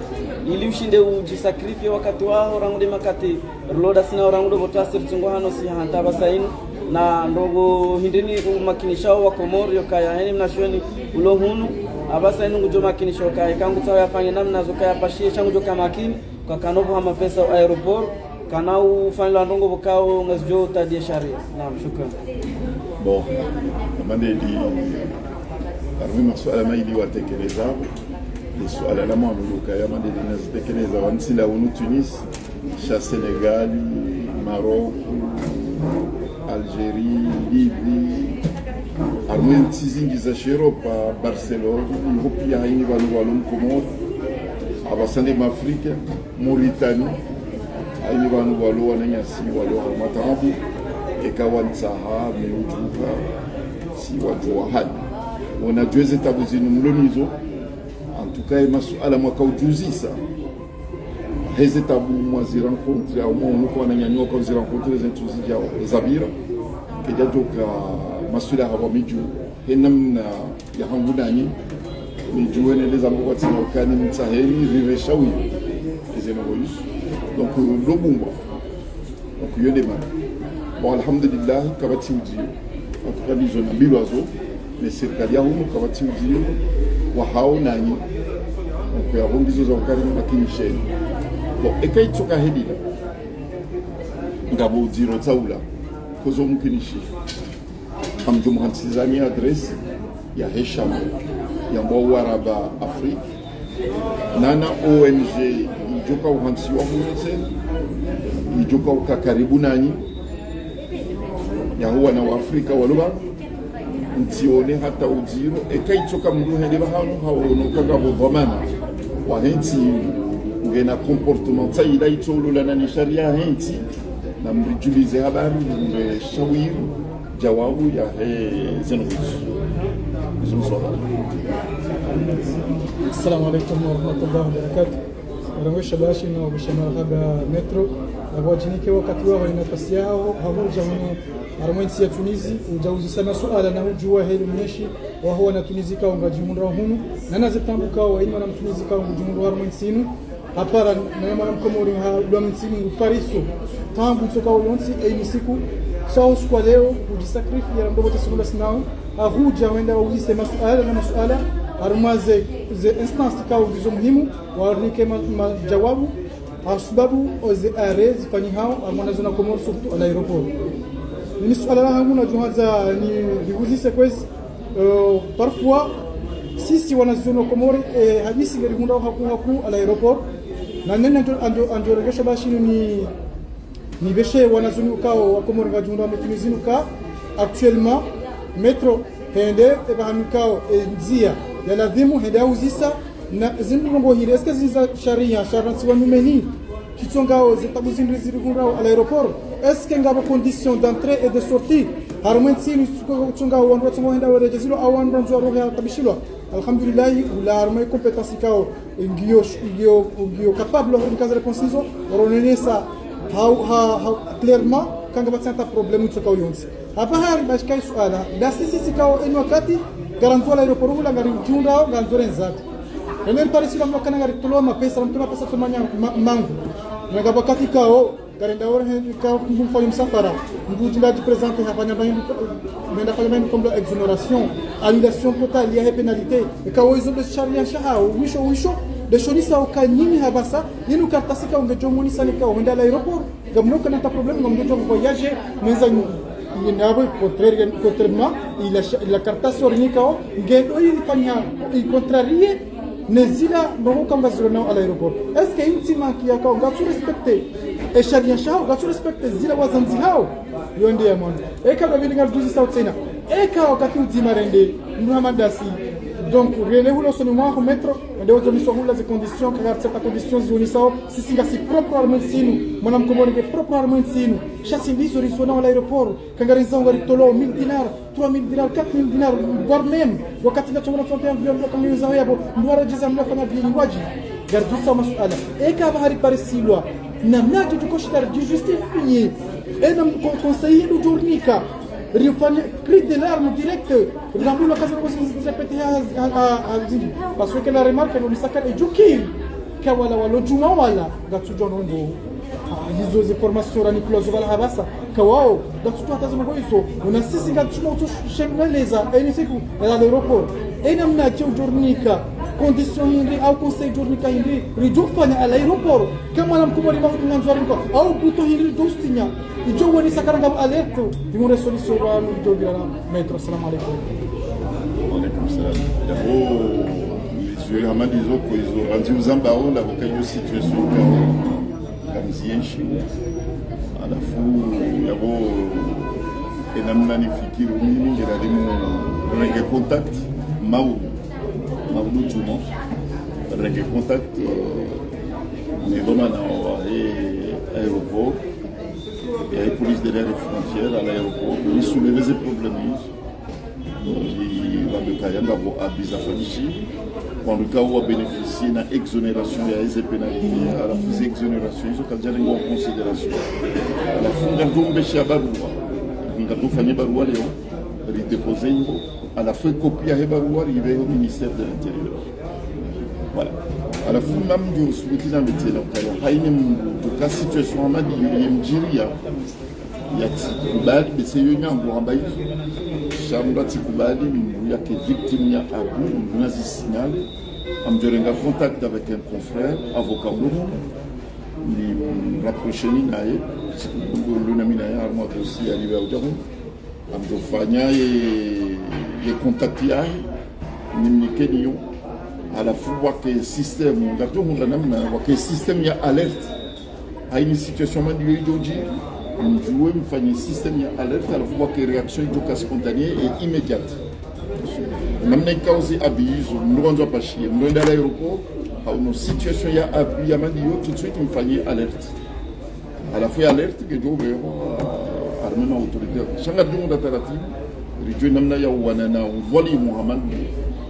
ili ushinde udjisacrifier wakati waho, rangu nde makati riloda sina rangu ndo pvo twasiri tsungo hano si hata apvasa inu. Na ndrongoo hindrini umakinishao wa Komori, yo ukaya heni mnashioni ulo hunu, apvasa inu ngudjo makinisha ukaya, eka ngutsaho yafanye namna zo ukaya pashiye, sha ngudjo ka makini, ukakana opvuha mapesa o aéroport, kana ufanyilwa ndrongoo pvukao ngazidjo tadi ye sharia. Naam, shukran. Bon, amande ndi, harumwa masuala mayili watekeleza, ni suala la mwanu lo ukaya amande ndi nazitekeleza wa ntsi la hunu Tunis, sha Sénégal, Maroc, Algérie, Libye, harumwa ntsi zindji za shi Europa, Barcelone, iho piya hayini pvanu pvalo Mkomori, apvasa nde Mafrika, Mauritanie, hayini pvanu pvalo wananyasi walo harumwa taabu, eka wantsaha, mi udjuha, si wadjuwa hali. Wona djuwa ze taabu zinu mlo nizo, en tout cas, ye masuala mwaka udjuzisa. Heze taabu mwazi rencontrer, au mwaono uka wananyanyu waka uzi rencontrer ze ntsu zidjao, zapvira. Kayidjadjoka masuala hapvo midju. He namna yahangu nanyi. Midju hene leza mbo kwatsina ukani mtsaheni, rire shawiri. Eze ndrongoo izo. Donc, lo bungwa. Donc, yo nde mana. Bon, alhamdulillah, kapvatsi udziro. En tout cas, ndizo nambilwa zo, ne sirikali ya hunu kapvatsi udziro, wahao nanyi. Donc, yapvo ngizo za ukari makinisheni. Bon, eka itsoka hedila. Ngapvo udziro tsaula. Kozo mkinishi. Amdjo muhantsizani adresse ya heshama, yambwa Uaraba Afrique. Nana O N G idjoka uhantsiwa hunu tsena, idjoka uka karibu nanyi, ya huwa na Waafrika walo pvanu, ntsione hata udziro, eka itsoka mndru hende pvahanu, haono uka ngapvo dhwamana wahe ntsi, ngena comportement tsaila itsololana ni sharia yahe ntsi, namridjulize habari, mbe shawiri, jawabu yahe zinu hizo. Zinu swala. Assalamu alaikum warahmatullahi wabarakatuh. Warangu shabashi na wabisha marahaba Maître. Apvo wadjinike wakati waho, ye nafasi yaho, hapvo udja hunu harumwa entsi ya Tunisie, udja uzisa masuala na udjuwa heli mneshi waho wana Tunisie kao ngwadjihundrao hunu. Nana ze taabu kao, hayini mwana Mtunisie kao ngudjihundrao harumwa entsi inu. Hapara, na mwana Mkomori ha, lwa mtsini ngu Paris, taabu tsoka ulontsi, e, misiku, Sa usiku wa leo, hudjisakrifia na mdogo tesi kula sinao, hahudja hwenda wauzise masuala na masuala, harumwa ze, ze instance ikao ngizo muhimu, warinike ma, majawabu, ha sababu ze arrêt zifanyihao, harumwa na zone ya Komori, surtout à l'aéroport. Ni suala la hangu nadjohandza nirihuzise kwezi, euh, parfois, sisi wanazioni wa Komori, eh, hadisi ngarihundrao haku haku à l'aéroport, na nene andjo, andjo, andjo regesha bashi ni, nipveshe wanazioni ukao wa Komori ngadjihundrao mtini zinu ka, actuellement, métro, hende, eba hanukao, e, ndzia, ya ladhimu, hende hauzisa, na zindru ndrongo hindri, est-ce que zinu za sharia, sharia ntsi wa nyumeni, kitsongao, ze tabu zindri zirihundrao à l'aéroport, est-ce que ngapvo condition d'entrée et de sortie, harumwa entsi inu, kitsongao, wandru watsongao henda waredjezilwa, au wandru wandzo warohe watabishilwa. Alhamdulillahi, ula harumwa e compétence ikao, ngiyo, ngiyo, ngiyo capable, nkaze réponse izo, waronenesa, ha, ha, ha, clairement, kangapvatsi hata problème itsokao yontsi. Hapvo hari bashika isuala, ndasi sisi ikao eni wakati, ngarandzo à l'aéroport hula ngaridjihundrao, ngarandzo renzatu. Rene riparisila mlokana ngaritolwa mapesa, mtolwa mapesa tsomanya ma, mangu. Nanga wakati ikao, ngarenda ore he, ikao mdru mfanya msafara, mdru udjila djiprésenter hafanya bahindu, nenda fanya bahindu comme exonération, annulation totale yahe pénalité. Ikao izo nde sharia shahao, wisho, wisho, nde shonesa uka nyinyi hapvasa, inu kartasi ikao ngedjo monesa ni ikao hwenda à l'aéroport. Ngamnokana hata problème, ngamdjo voyager, mwenza nyi, nyi nabo, contraire, contrairement, ila sha, ila kartasi orinikao, ngendo ilifanya, i contrarier, ne zila, ndrongo ikao ngazilonao à l'aéroport. Est-ce que intsi maki yakao, ngatsu respecter, e sharia shahao, ngatsu respecter zila wazandzihao, yo nde ya mwandzo. Eka babili ngalidjuzi sauti tsena. Eka wakati udzima rende, mdru hama ndasi. Donc, rende hula usoni mwaho métro, nde wozo niswa hula ze conditions, kaka tseta conditions zionesao, sisi ngasi propre harumwa entsi inu, mwana mkomori nge propre harumwa entsi inu, sha tsi ndizo rizonao à l'aéroport, kangarendzao ngaritolwao mille dinars, trois mille dinars, quatre mille dinars, voire même, wakati ngatso mwana trente et un avion, ndo kangarendzao yapvo, ndo waredjeza mwana fanya bili wadji. Ngaridjusa masuala. Eka pvahari parisilwa, namna djudju koshita ridjijustifier. Ena mko-, conseil hindru djorinika. Rifanye cri d'alarme direct. Rambulwa kaza kosi zitrepete ha, ha, ha, ha, zindi. Parce que la remarque, no lisaka e djuki. Ka wala walo djuma wala. Ngatsudjo ndrongo. Ah, hizo ze informations ranikulwa zo pvala hapvasa. Ka wao, ngatsudjo hata zo ndrongo izo. Una sisi ngatsuma utso shengeleza. Eni siku, à l'aéroport. Ena mna dje udjorinika. Condition hindri, au conseil djorinika hindri. Ridjofanya à l'aéroport. Kama na mkomori ma udunga nzwari mko. Au buto hindri djostinya. Idjo woni sakaranga alerte. Dimure solution wa nudjo bila na maître. Salam alaikum. Wa alaikum salam. Yabo, izo hamadi zo ko izo, randzi uzamba ona, boka iyo situation ka, kamzienshi. Halafu, yabo, ena mna nifikiri, mimi, ngera dimu, renge contact, mau, mau dutuma, renge contact, euh, ne doma na wa, eh, aéroport, ya police de l'air et frontière à l'aéroport, ni soulever ze problème izo. Ni wambe kaya ngapvo abus zafanyishi, wandru ikao wa bénéficier na exonération ya eze pénalité, halafu ze exonération izo kazidjarengwa en considération. Halafu ngarumbe sha barua, ngarufanye barua leo, ridéposer imbo, halafu copie yahe barua riveho ministère de l'Intérieur. Voilà. Halafu namdjo subuti na mtena ukaya, haina mdru, tuka situation hamadi yo ye mdjiria, yatsikubali, bese yo nyangu hamba izo. Sha mdru atsikubali, mdru yake victime ya abus, mdru na zi signal, amdjorenga contact avec un confrère, avocat mdru, ni rapprocher ni naye, tsikubali, luna mi naye, harumwa dossier, aliwe audjamu. Amdjofanya ye, ye contact yahe, nimnikeni yo. Halafu wake système, ngatso hundra namna, wake système ya alerte. Haina situation hamadi yo idjo djiri, mdjuwe mfanye système ya alerte, halafu wake réaction idjoka spontanée et immédiate. Namna ikao ze abus izo, mdru wandzo apashiye, mdru enda à l'aéroport, haono situation ya abus hamadi yo, tout de suite mfanye alerte. Halafu ye alerte ngedjo veho, euh, harumwa na autorité. Sha ngaridjo hundra taratibu, ridjuwe namna ya uwana na udhwalimu hamadi.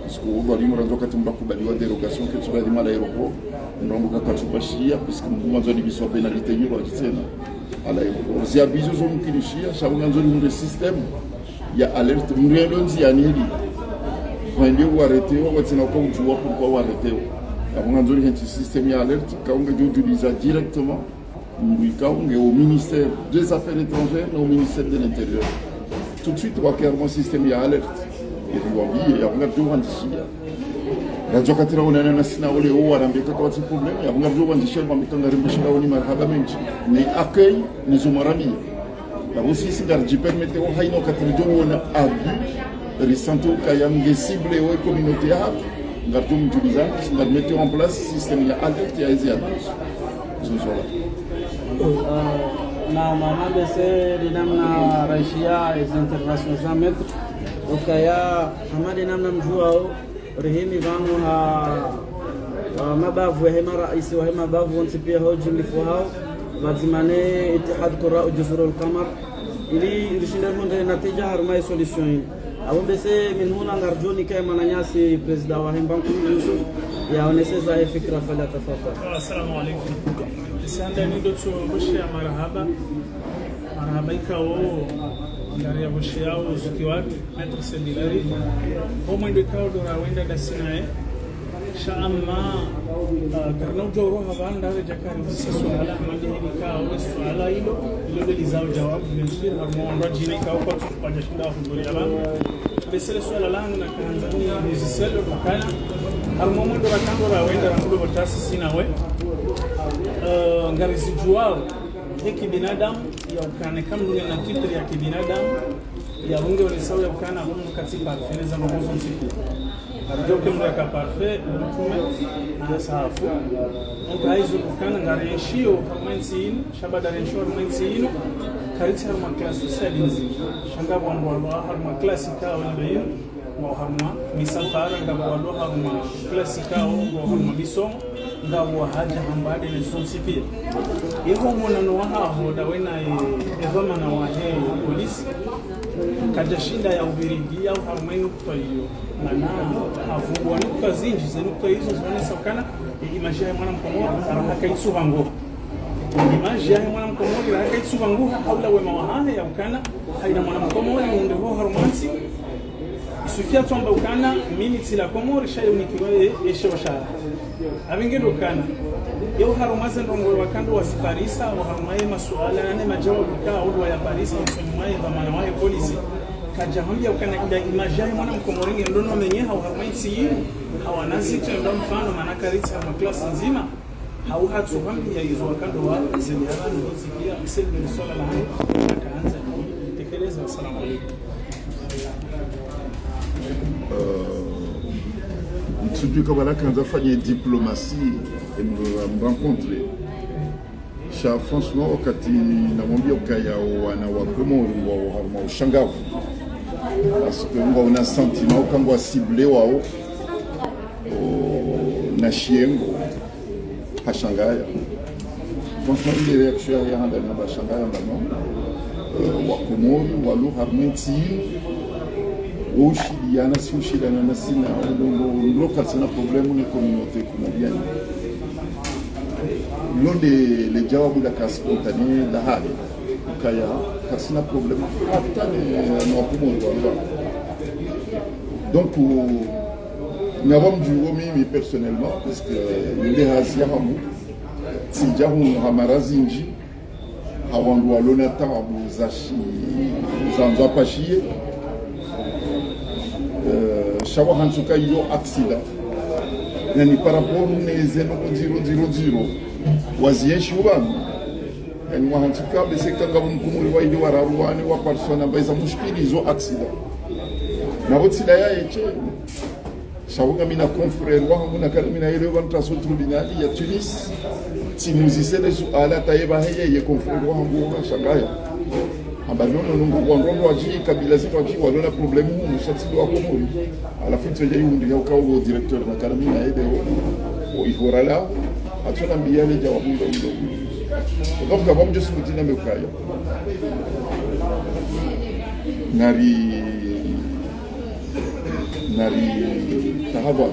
Parce que udhwalimu randzi wakati mdru akubaliwa dérogation, ketsu bali mwa l'aéroport, mdru amba katsupashiya, parce que mdru wandzo alipviswa pénalité nyiro adjitsena à l'aéroport. Ze abus izo zo mkinishiya, sha unandzo rihundre système ya alerte, mdru yendo ndziani heli. Hwende uarrêté, watsina uka udjuwa pourquoi uarrêté. Ya unandzo rihentsi système ya alerte, ka ungedjo udjuliza directement Mdru ikao nge o ministère des Affaires étrangères no ministère de l'Intérieur. Tout de suite, wake harumwa système ya alerte. Eri wambiye, yapvo ngaridjo wandzishiya. Ngaridjo wakati raonana na sina ole o warambiye ka kwatsi problème, yapvo ngaridjo wandzishiya, wambiye ka ngarimbo shinda oni marahaba mendji. Ni accueil, ni zo mwaramiya. Yapvo sisi ngaridjipermettre o haina wakati ridjo wona abus, risanti ukaya nge cible we communauté yahatru, ngaridjo mdjulizani, ngarimettre en place système ya alerte ya ezi abus. Zo zola. Euh, na mama bese de namna raishiya ezi intervention za maître. Ukaya, hama de namna mdjuwao, rihimi pvanu ha, ha mabavu yahe maraisi wahe mabavu wontsi piya ha ujimlifu hawo, pvadzima ne Ittihad Qurra Juzur al-Qamar, ili rishinde rihundre natija harumwa ye solution yinu. Apvo mbese mi nihuna ngaridjo nika ye mwananyasi président wahe Mbankulu Yusuf, yaonese zahe fikira, falyatafadhal. Assalamu alaikum. Isi handani ndo tsu bushe ya marahaba. Marahaba ikao, ngari ya bushe yao zuki watu. Maître Said Larifou, omwendo ikao ndo rawenda ndasi naye. Sha amma, ah, karina udjo uroha pvanu ndawe djakari uzisa suala, hama nde hili ikao, le suala ilo, ilo nde lizao djawabu, bien sûr, harumwa wandru wadjina ikao kwatsu kwadja shinda wahudhuriya pvanu. Bese le suala langu nakahandza ni uzise lo ukana, harumwa omwendo rakao ndo rawenda rangu ndo pvo tasi sina we. Eh, ngarizidjuwao, he kibinadamu, ya ukana, eka mdru ngena titre ya kibinadamu, ya unge onesao ya ukana, hunu katsi parfait, neza mabuzo msiku. Aridjo ke mdru yaka parfait, mtrume, na safu. Donc, haizo ukana, ngarienshio, harumwa entsi yinu, sha baada rienshio, harumwa entsi yinu, karitsi harumwa classe sociale ndzima. Sha ngapvo wandru walo harumwa classe ikao nde yinu, ngwao harumwa misafara, ngapvo walo harumwa classe ikao, ngwao harumwa misomo, ngapvo wahadja hamba de ne zonsi piya. Iho monano wahaho ndawe na ye, ye dhwamana wahe polisi, kadja shinda ya ubiridi ya harumwa ye nukta iyo. Mana, havuwa nukta zindji, ze nukta izo zionesa ukana, ye image yahe mwana Mkomori, raha kaitsu pvangu. Image yahe mwana Mkomori, raha kaitsu pvangu, ha, ha ula wema wahahe ya ukana, haina mwana Mkomori, unde ho harumwa ntsi, isufiya tsamba ukana, mimi tsi la Komori, sha ye unikiwa ye, ye sheo shahe. Apvo nge ndo ukana. Yeo harumwa ze ndrongoo wakao ndo waziparisa, o harumwa ye masuala, ne madjawabu ikao ndo wayaparisa, usoni mwa ye dhwamana wahe polisi. Kadja hambiya ukana ila image yahe mwana Mkomori nge ndo no menyeha, o harumwa entsi yinu, hawana zitru ndo mfano, mana karitsi harumwa classe ndzima. Hau hatsu hambiya izo wakao ndo wa zeli harumwa ndo zikiya, ise ndo suala lahe, nakahandza nitekeleza. Assalamu alaikum. Euh, ntsudjuwa eka pvala kandza fanye diplomatie, et me, me rencontrer. Sha, franchement, wakati namwambiya ukaya o wana wa Komori ngwao harumwa ushangavu. Parce que ngwaona sentiment uka ngwa ciblé wao, o, na shiyengo. Hashangaya. Franchement, ile réaction ya handani hamba hashangaya hamba non. Euh, wa Komori, walo harumwa entsi yinu, wo ushiliyana, si ushiliyana na sina, ndo, ndo, ndo katsina problème ne communauté comorienne. Lo nde le djawabu laka spontané lahahe. Ukaya, katsina problème. Hata ne, ne wa Komori, walo. Donc, euh, ngapvo mdjuwo mimi personnellement, parce que nde hazi yahangu, tsidja hunu ha mara zindji, ha wandru walo na taabu za shi-, za ndzwa pashiye. Euh, sha wahantsi uka iyo accident. Yani par rapport ne ze noko ndziro, ndziro, ndziro, wazienshi upvanu. Yani wahantsi uka bese eka ngapvo Mkomori wa ili wararu wane wapariswa na mbayi za mushkili izo accident. Napvo tsi ndaya yeshe. Sha wo ngamina confrère wahangu nakana mina yelewa pvanu tasi o tribunal ya Tunis. Tsimuzise le suala hata ye pvahe ye, ye confrère wahangu wo hashangaya. Hamba non, non, non, ngapvo wandru wadji, kabila zindji wadji, walo na problème hunu, sha tsi ndo wa Komori. Halafu ntsu yahundri ya uka wo directeur nakana mina yelewa, o ihora la, hatsu nambiya le djawabu ilo, ilo. Donc, ngapvo mdjo subuti nambe ukaya. Nari Nari tahadhwari.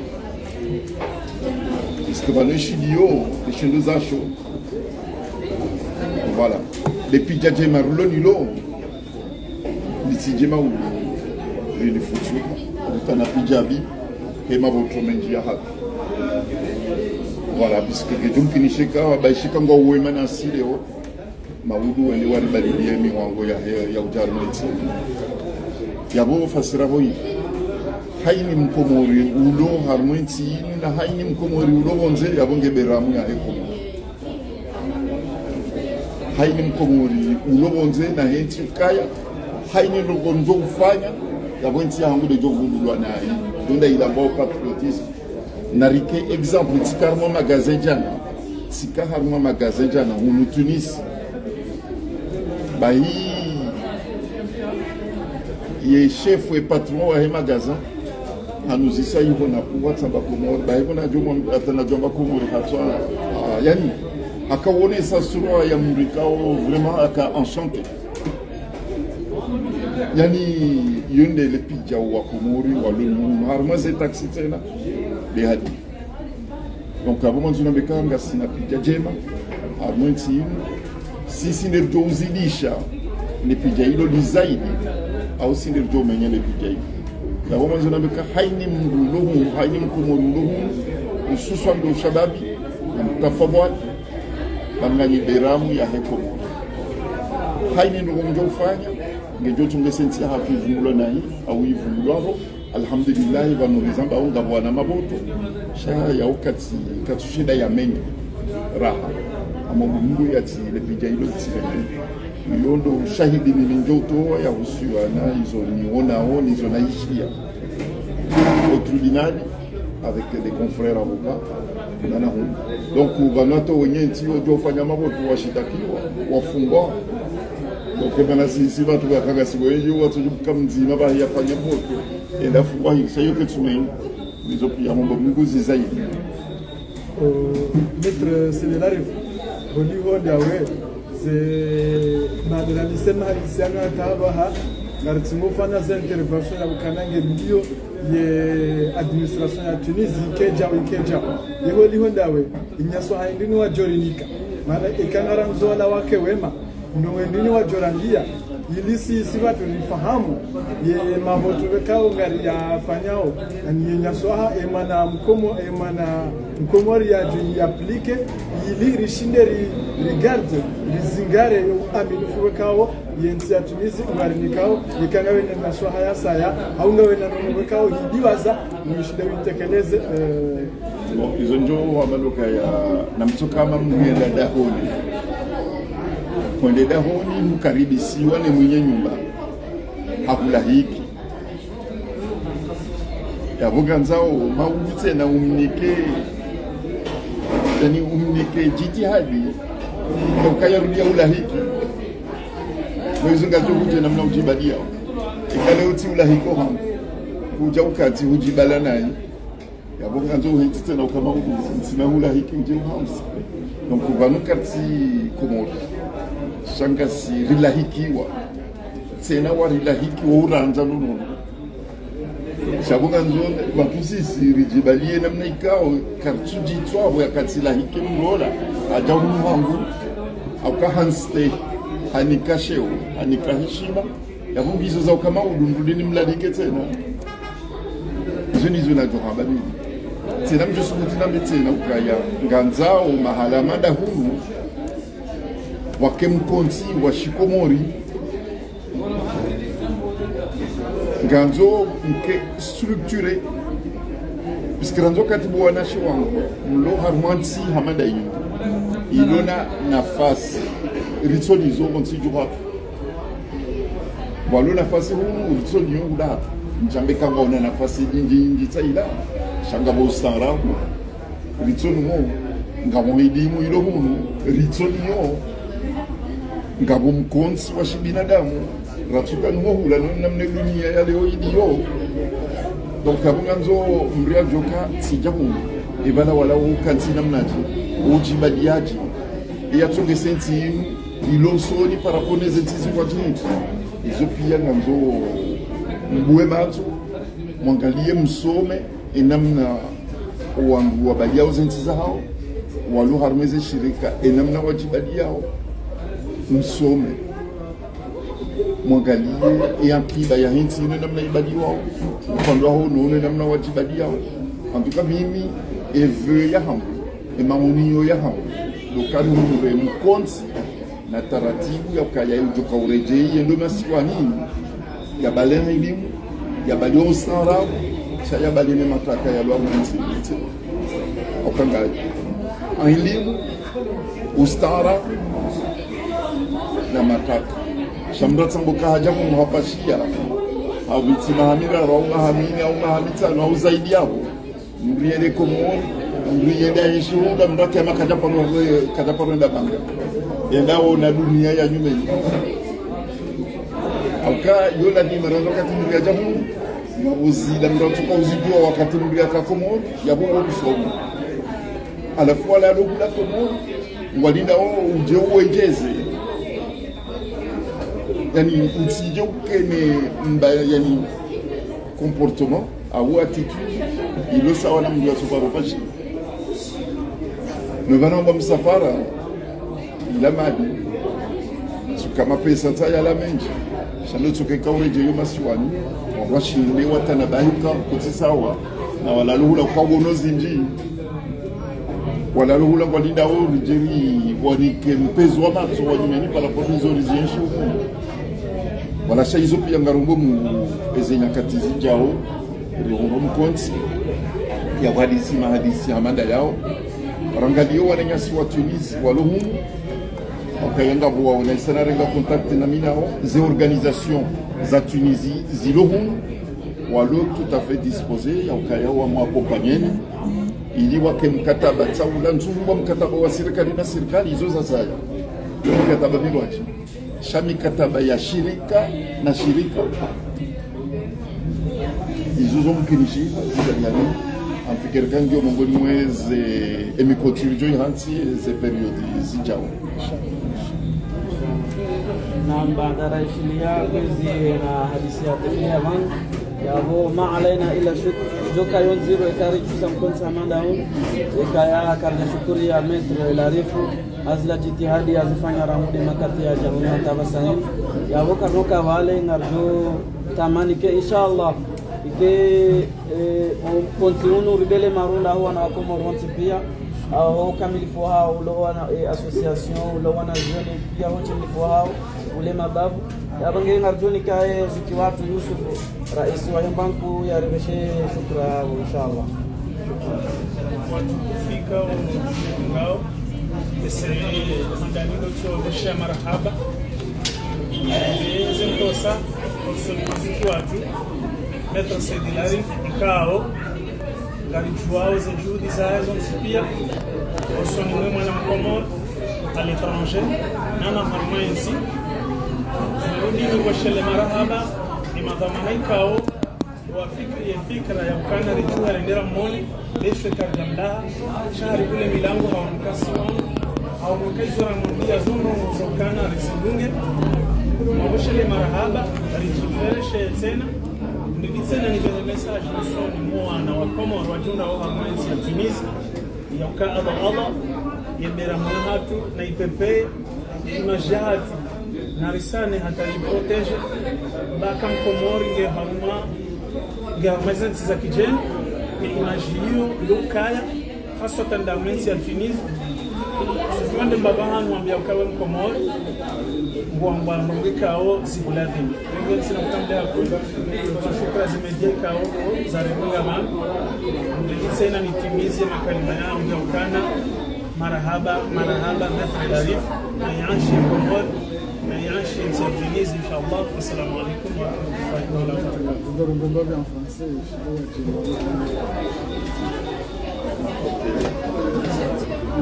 Parce que pvanu eshiliyo, eshendo zasho. Voilà. Le pidja djema rulo nilo. Litsi djema uli. Lili futsu. Utana pidja bi. Hema botro mendji yahatru. Voilà, puisque ngedjo mkinisha eka, wabaishika ngwao wema nasi leo, maudu wende waribalilie miwango yahe, ya udja harumwa entsi. Yapvo fasira pvo yi. Haini mkomori ulo harumwa entsi yinu na haini mkomori ulo pvondze, yapvo nge beramu yahe Komori. Haini mkomori ulo pvondze nahe ntsi ukaya, haini ndrongo ndjo ufanya, yapvo entsi yahangu ndedjo vundulwa nayi. Ndo ndayilambao patriotisme. Narike exemple, tsika harumwa magasin djana, tsika harumwa magasin djana, hunu Tunis. Bahi ye chef, ye patron wahe magasin, hanuzisa yiho na kuwa tsamba Komori, bahi kuna djo mwa-, ata na djomba Komori hatswa, ah, yani, haka wonesa sura ya mdru ikao vraiment haka enchanté. Yani, yonde le pidja wa Komori, wa lulu, harumwa ze taxi tsena, le hadi. Donc, yapvo mwandzo nambe eka ngasina pidja djema, harumwa entsi yinu, si si nde ridjo uzidisha, le pidja ilo lizaidi, au si nde ridjo menya le pidja ilo. Yapvo mwandzo nambe eka haini mdru ulo hunu, haini mkomori ulo hunu, hususwan ndo ushababi, na mtafadhwali, bangani beramu yahe Komori. Haini ndrongo mdjo ufanya, ngedjo tsongesa entsi yahatru ivungulwa nayi, au ivungulwa pvo. Alhamdulillahi, pvanu rizamba unga bwana maboto. Sha ya wakati, katsu shinda ya menye. Raha. Amo Mungu yatsi le pidja ilo tsi le menye. Iyo ndo ushahidi nini ndjo utowa ya husiana, izo nionao, nizo naishia. Au tribunal, avec des confrères avocats, nana hum. Donc, pvanu hata wenye ntsi yo djo fanya maboto, washitakiwa, wafungwa. Donc, mana si, si wandru wakanga si wenye, wandru djuka mdzima, bahi yafanya maboto. Enda fungwa hisa yo ketsume. Nizo pia mambo Mungu zizaidi. Oh, Maître Senelari, holiho ndawe, ze madalani sema hadisi yana tabaha, ngaritsingo fanya ze intervention ya ukana nge mbio ye administration ya Tunisie, ikeja, ikeja. Ye holiho ndawe, inyaswaha hindri ni wadjorinika. Mana ikangara nzola wake wema, ndo wendini wadjorangia, ili si, si wandru rifahamu, ye maboto wekao ngari yafanyao, yani ye nyaswaha, e mwana mkomo, e mwana mkomori yadjo yi appliquer, ili rishinde ri, regarde, rizingare yo uaminifu wekao, ye ntsi ya Tunisie, ngarinikao, ikanga wena nyaswaha ya saya, au nga wena nono wekao, hidiwaza, mwishinde witekeleze, eh, Bon, izo ndjo wamba ndo ukaya, na mtsoka hama mhenda dahoni. Hwende dahoni, mkaribisiwa ne mwenye nyumba. Hakulahiki. Yapvo ngandzao, maudu tsena umnike, yani umnike jitihadi, ya ukaya rudi ya ulahiki. Mwezo ngadjo hudje namna udjibaliao. Ikale utsi ulahiki ohamu. Udja ukati udjibala nayi. Yapvo ngandzo uhentsi tsena ukaya maudu, ntsina ulahiki ndje uhamsa. Donc, pvanu katsi Komori. Sha ngasi rilahikiwa. Tsena warilahiki wo urandza lunono. Sha pvo ngandzo, pvanu sisi ridjibalie namna ikao, karitsudjitswa pvo yakatsilahiki mlola, hadja hunu hangu, hauka hanste, hanika sheo, hanika heshima, yapvo ngizo za ukaya maudu ndrudi nimlalike tsena. Izo ndizo nadjo hamba mimi. Tsena mdjo subuti nambe tsena ukaya, ngandzao mahala mada hunu, wake mkontsi wa shikomori, ngandzo mke structuré, puisque ngandzo kati bo wanashe wangu, mlo harumwa ntsi hama nda yinu, ilo na nafasi, ritsoni zo pvo ntsi djuha. Walo nafasi hunu, ritsoni yo huda. Ndjambe ka ngwaona nafasi nyindji, nyindji tsa ila. Sha ngapvo ustaarabu. Ritsoni mo. Ngapvo elimu ilo hunu. Ritsoni yo. Ngapvo mkontsi wa shibinadamu. Ratsuka numo hula no namna dunia ya leo iliyo. Donc, yapvo ngandzo mria djoka tsidja hunu. Ibala wala ukantsi namnadje. Udjibaliadje. Yatsongese ntsi yinu. Ilo usoni par rapport ne ze ntsi zikwadjini. Izo pia ngandzo mbuwe matso, mwangalie msome, e namna wandru wabaliao ze ntsi zahao, walo harumwa ze shirika, e namna wadjibaliao, msome. Mwangalie, e ankiba yahe ntsi yinu e namna ibaliwao, upande waho nono e namna wadjibaliao. En tout cas, mimi, e vœu yahangu, Emaonio yahangu, ndo ukaya nihundre mkontsi na taratibu ya ukaya udjo ka uredjei yende masiwani, yabale ha ilimu, yabale ustaarabu, sha yabale ne mataka ya lwa mwenzi mwenzi. Ukaya ha ilimu, ustaarabu, na mataka. Sha mndru atsambe uka hadja hunu hapvashiya, hapvitsi maha miraru, au maha mine, au maha mitsanu, au zaidi yapvo. Mndru yende Komori, mndru yende aenshi hula, mndru ake ama kadja paro, kadja paro enda banga. Yende aone dunia ya nyumeni. Hauka yo lazima randzi wakati mndru yadja hunu, yapvo zila mndru atsuka uzidjuwa wakati mndru yaka Komori, yapvo wo msomo. Halafu wala lo hula Komori, ngwalindao udje uwedjeze. Yaani, utsidje ukene mba, yaani, comportement, au attitude, ilo sawa na mndru yatsoka ropashi. No pvanu ngwa msafara, ila mali, tsuka mapesa tsa yala mendji, sha ndo tsuka ika uredjei yo masiwani, wawashinde watanabahi uka kutsi sawa, na wala lo hula uka wono zindji. Wala lo hula ngwalindao ridjeri wanike mpvezo wa matso wa nyumeni par rapport nizo rizienshi huku. Wala sha izo piya ngarombo mu eze nyakati zidjao, rihundre mkontsi, ya hadisi mahadisi hama nda yao. Rangaliyo wananyasi wa Tunisie, walo hunu, ukaya ngapvo waona isana renga contact na mi nao, ze organisation za Tunisie, zilo hunu, walo tout à fait disposé ya ukaya wa mu accompagner ni, ili wake mkataba tsaula nzungu wa mkataba wa sirikali na sirikali, izo za saya. Yo mkataba milwaji. Sha mikataba ya shirika na shirika. Izo zo mkinishi, zidjani. Amfikiri ka ngiyo mongoni mweze emikontsi ridjo ihantsi, ze période zidjao. Na mbadala ishiliya kwezi na hadisi ya tete ya pvanu, yapvo ma alaina illa shukr, djoka yo ndziro eka ridjusa mkontsi hama nda hunu, eka ya karidja shukuri ya maître Larifu, ha zila jitihadi yazifanya rangu de makati ya djarumiya hata pvasa hinu. Yapvo karoka pvale ngaridjo tamani ke, inshallah, ike, eh, o mkontsi unu ribele marunda ho wana wa Komori wontsi piya, aho kamilifu hao, ulo wana, eh, association, ulo wana zioni piya, ho kamilifu hao, ule mabavu. Yapvo nge ngaridjo nikaye ziki watru Yusuf, raisi wa banku, yaribeshe shukura, inshallah. Watukufu waka ngao, ese, mandani ndo tso bosha marahaba. Eze mtosa, oso ni mziki watru, Maître Said Larif, ikao, ngaridjuwao ze juhudi zahe zontsi piya, oso ni mwe mwana Mkomori, à l'étranger, na na harumwa entsi. Narudi niboshele marahaba, ni madhwamana ikao, wafikiri ye fikira ya ukana ridjuha rendera mone, leshwe karidja mlaha, sha hari kule milango hau mkasi wanu, hau mkaizo ra mwambiya zo ndrongo za ukana rizidunge, mwaboshele marahaba, ridjifereshe tsena, ndidi tsena nibele message usoni mwa wana wa Komori wadjunda wo harumwa entsi ya Tunisie, ya uka Allah Allah, yebera mwana hatru, na ipepeye, image yahatru, na risane hata iprotégé, ba ka Mkomori nge harumwa, nge harumwa zentsi za kidjeni, ni image iyo, yo ukaya, haswatan nda mwentsi ya Tunisie, sufiwa nde mbaba hanu wambiya uka we Mkomori, ngwa, ngwa, ngwa, ngikao, zibula dhini. Ringo ntsina kutambia hakuna. Shukura zi média ikao, za rebunga pvanu. Nditsena nitimize makalima yangu ya ukana. Marahaba, marahaba, Maître Larif. Na yanshi Komori, na yanshi ntsi ya Tunisie, inshallah. Assalamu alaikum wa rahmatullahi wa barakatuh. Vous avez un bon en français, je sais pas.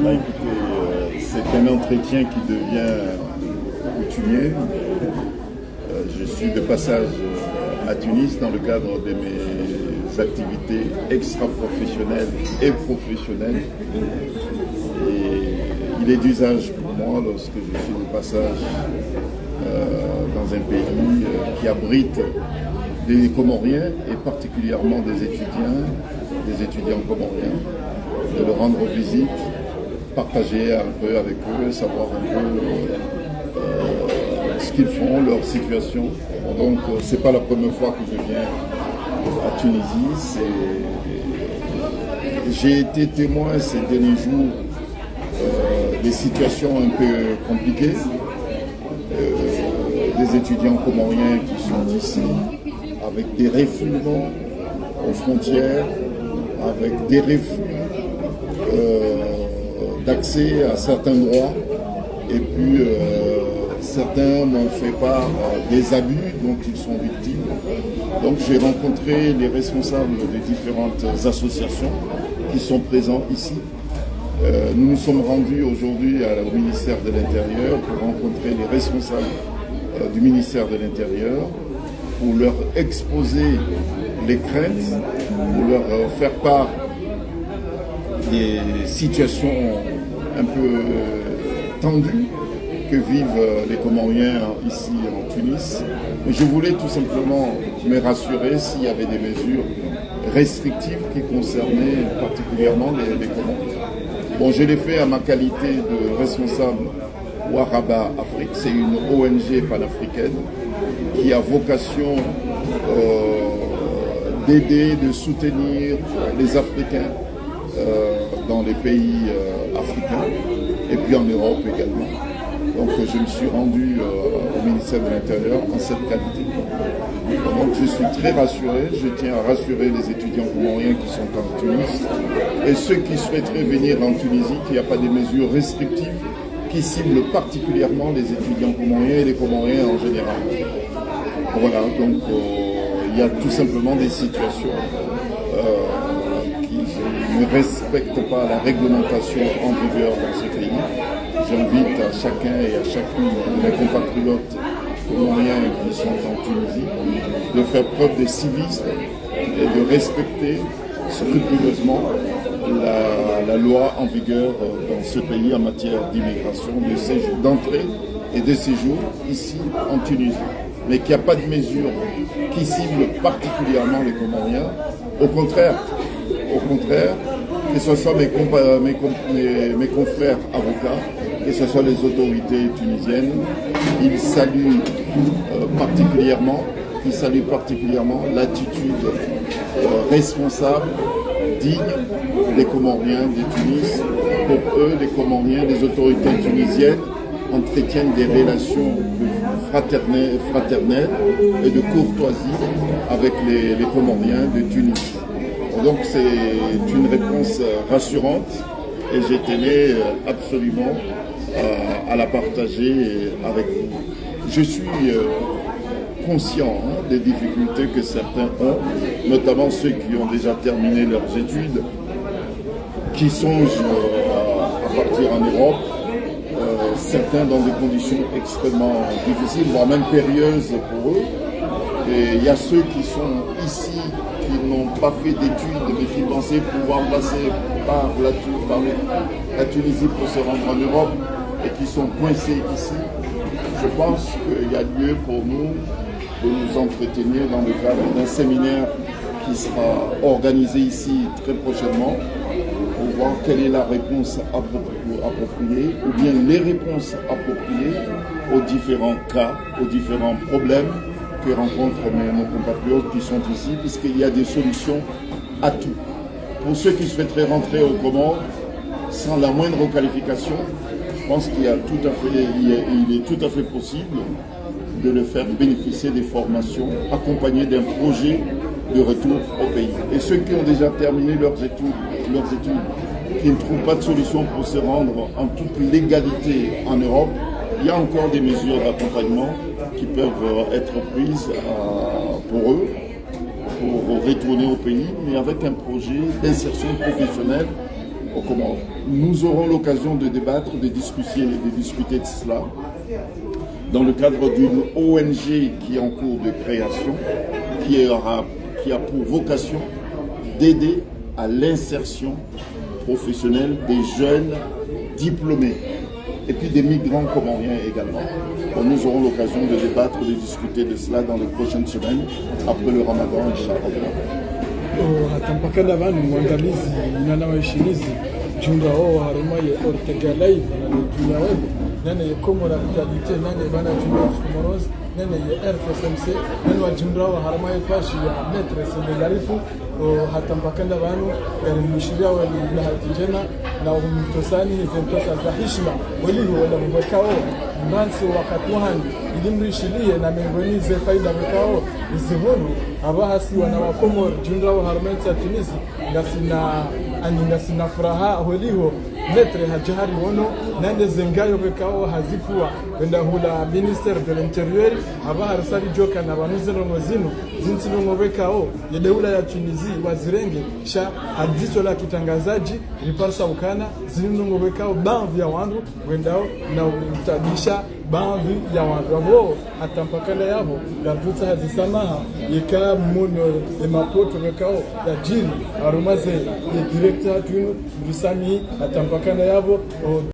Bah, écoutez, euh, c'est un entretien qui devient coutumier. Euh, je suis de passage, euh, à Tunis dans le cadre de mes activités extra-professionnelles et professionnelles. Et il est d'usage pour moi, lorsque je suis de passage, euh, dans un pays, euh, qui abrite des Comoriens et particulièrement des étudiants, des étudiants comoriens, de leur rendre visite, partager un peu avec eux, savoir un peu, euh, ce qu'ils font, leur situation. Donc, euh, c'est pas la première fois que je viens à Tunisie. C'est, j'ai été témoin ces derniers jours Des situations un peu compliquées, euh, des étudiants comoriens qui sont ici, avec des refoulements aux frontières, avec des refus, euh, d'accès à certains droits. Et puis, euh, certains m'ont fait part, euh, des abus dont ils sont victimes. Donc, j'ai rencontré les responsables des différentes associations qui sont présents ici. Euh, nous nous sommes rendus aujourd'hui à, au ministère de l'Intérieur pour rencontrer les responsables, euh, du ministère de l'Intérieur, pour leur exposer les craintes, pour leur, euh, faire part des situations un peu, euh, tendues que vivent, euh, les Comoriens ici en Tunis. Et je voulais tout simplement me rassurer s'il y avait des mesures restrictives qui concernaient particulièrement les, les Comoriens. Bon, je l'ai fait à ma qualité de responsable Waraba Afrique. C'est une O N G panafricaine qui a vocation, euh, d'aider, de soutenir les Africains, euh, dans les pays, euh, africains et puis en Europe également. Donc, euh, je me suis rendu, euh, au ministère de l'Intérieur en cette qualité. Donc, je suis très rassuré. Je tiens à rassurer les étudiants comoriens qui sont en Tunis et ceux qui souhaiteraient venir en Tunisie qu'il n'y a pas de mesures restrictives qui ciblent particulièrement les étudiants comoriens et les Comoriens en général. Voilà, donc, euh, il y a tout simplement des situations, euh, qui ne respectent pas la réglementation en vigueur dans ce pays. J'invite à chacun et à chacune de mes compatriotes comoriens qui sont en Tunisie de faire preuve de civisme et de respecter scrupuleusement la, la loi en vigueur, euh, dans ce pays en matière d'immigration, de séjour, d'entrée et de séjour ici en Tunisie. Mais qu'il n'y a pas de mesure qui cible particulièrement les Comoriens. Au contraire, au contraire, que ce soit mes compa-, mes com-, mes, mes confrères avocats, que ce soit les autorités tunisiennes, ils saluent, euh, particulièrement, ils saluent particulièrement l'attitude, euh, responsable, digne des Comoriens de Tunis. Pour eux, les Comoriens, les autorités tunisiennes entretiennent des relations de fraternelles, fraternelles et de courtoisie avec les, les Comoriens de Tunis. Donc c'est une réponse, euh, rassurante et je tenais, euh, absolument, euh, à la partager, euh, avec vous. Je suis, euh, conscient, hein, des difficultés que certains ont, notamment ceux qui ont déjà terminé leurs études, qui songent, euh, à partir en Europe, euh, certains dans des conditions extrêmement difficiles, voire même périlleuses pour eux. Et il y a ceux qui sont ici, qui n'ont pas fait d'études, mais qui pensaient pouvoir passer par la Tu-, par le, la Tunisie pour se rendre en Europe et qui sont coincés ici. Je pense qu'il y a lieu pour nous de nous entretenir dans le cadre d'un séminaire qui sera organisé ici très prochainement pour voir quelle est la réponse appro-, appropriée ou bien les réponses appropriées aux différents cas, aux différents problèmes que rencontrent mes, nos compatriotes qui sont ici, puisqu'il y a des solutions à tout. Pour ceux qui souhaiteraient rentrer aux Comores sans la moindre qualification, je pense qu'il y a tout à fait, il est, il est tout à fait possible de le faire bénéficier des formations accompagnées d'un projet de retour au pays. Et ceux qui ont déjà terminé leurs études, leurs études, qui ne trouvent pas de solution pour se rendre en toute légalité en Europe, il y a encore des mesures d'accompagnement qui peuvent, euh, être prises, euh, pour eux, pour retourner au pays, mais avec un projet d'insertion professionnelle aux Comores. Nous aurons l'occasion de débattre, de discuter, de discuter de cela dans le cadre d'une O N G qui est en cours de création, qui aura, qui a pour vocation d'aider à l'insertion professionnelle des jeunes diplômés et puis des migrants comoriens également. Bon, nous aurons l'occasion de débattre, de discuter de cela dans les prochaines semaines, après le Ramadan, Inch'Allah. O, hata mpaka nda pvanu, waangalizi, nana waheshimizi, djunga o harumwa ye Ortega Live, na le Dunia Web. nane ye Comores Actualité, nane bana Jumba Comoros, nane ye R T S M C, nane wadjumdrao harumwa ye page ya Maître Sende Garifu, o, hata mpaka nda pvanu, ngari mshiriao ni bahati ndjema, na umtosani, ze ntosa za hishima, waliho wala mwekao, mrantsi wakati wahani, ili mrishiliye na mengoni ze faida mwekao, izi hunu, apvaha si wana wa Comores, djumdrao harumwa ye ntsi ya Tunisie, ngasina, ani ngasina furaha, holiho, Maître hadja hari wono, nande ze ngayo pvwekao hazipvuwa, wenda hula Ministère de l'Intérieur, apvaha risali djoka na pvanu ze ndrongoo zinu, zintsi ndrongoo pvwekao, ye daula ya Tunisie, wazirenge, sha hadiso la kitrangazadji, riparisa ukana, zinu ndrongoo pvwekao, baadhwi ya wandru, wendao, na utabisha, baadhwi ya wandru. Apvo, hata mpaka nda yapvo, ngaritsotsaha zisamaha, yeka mwono ye mapoto pvwekao yadjiri, harumwa ze, ye direct hatru yinu, mrisamihi, hata mpaka nda yapvo, o,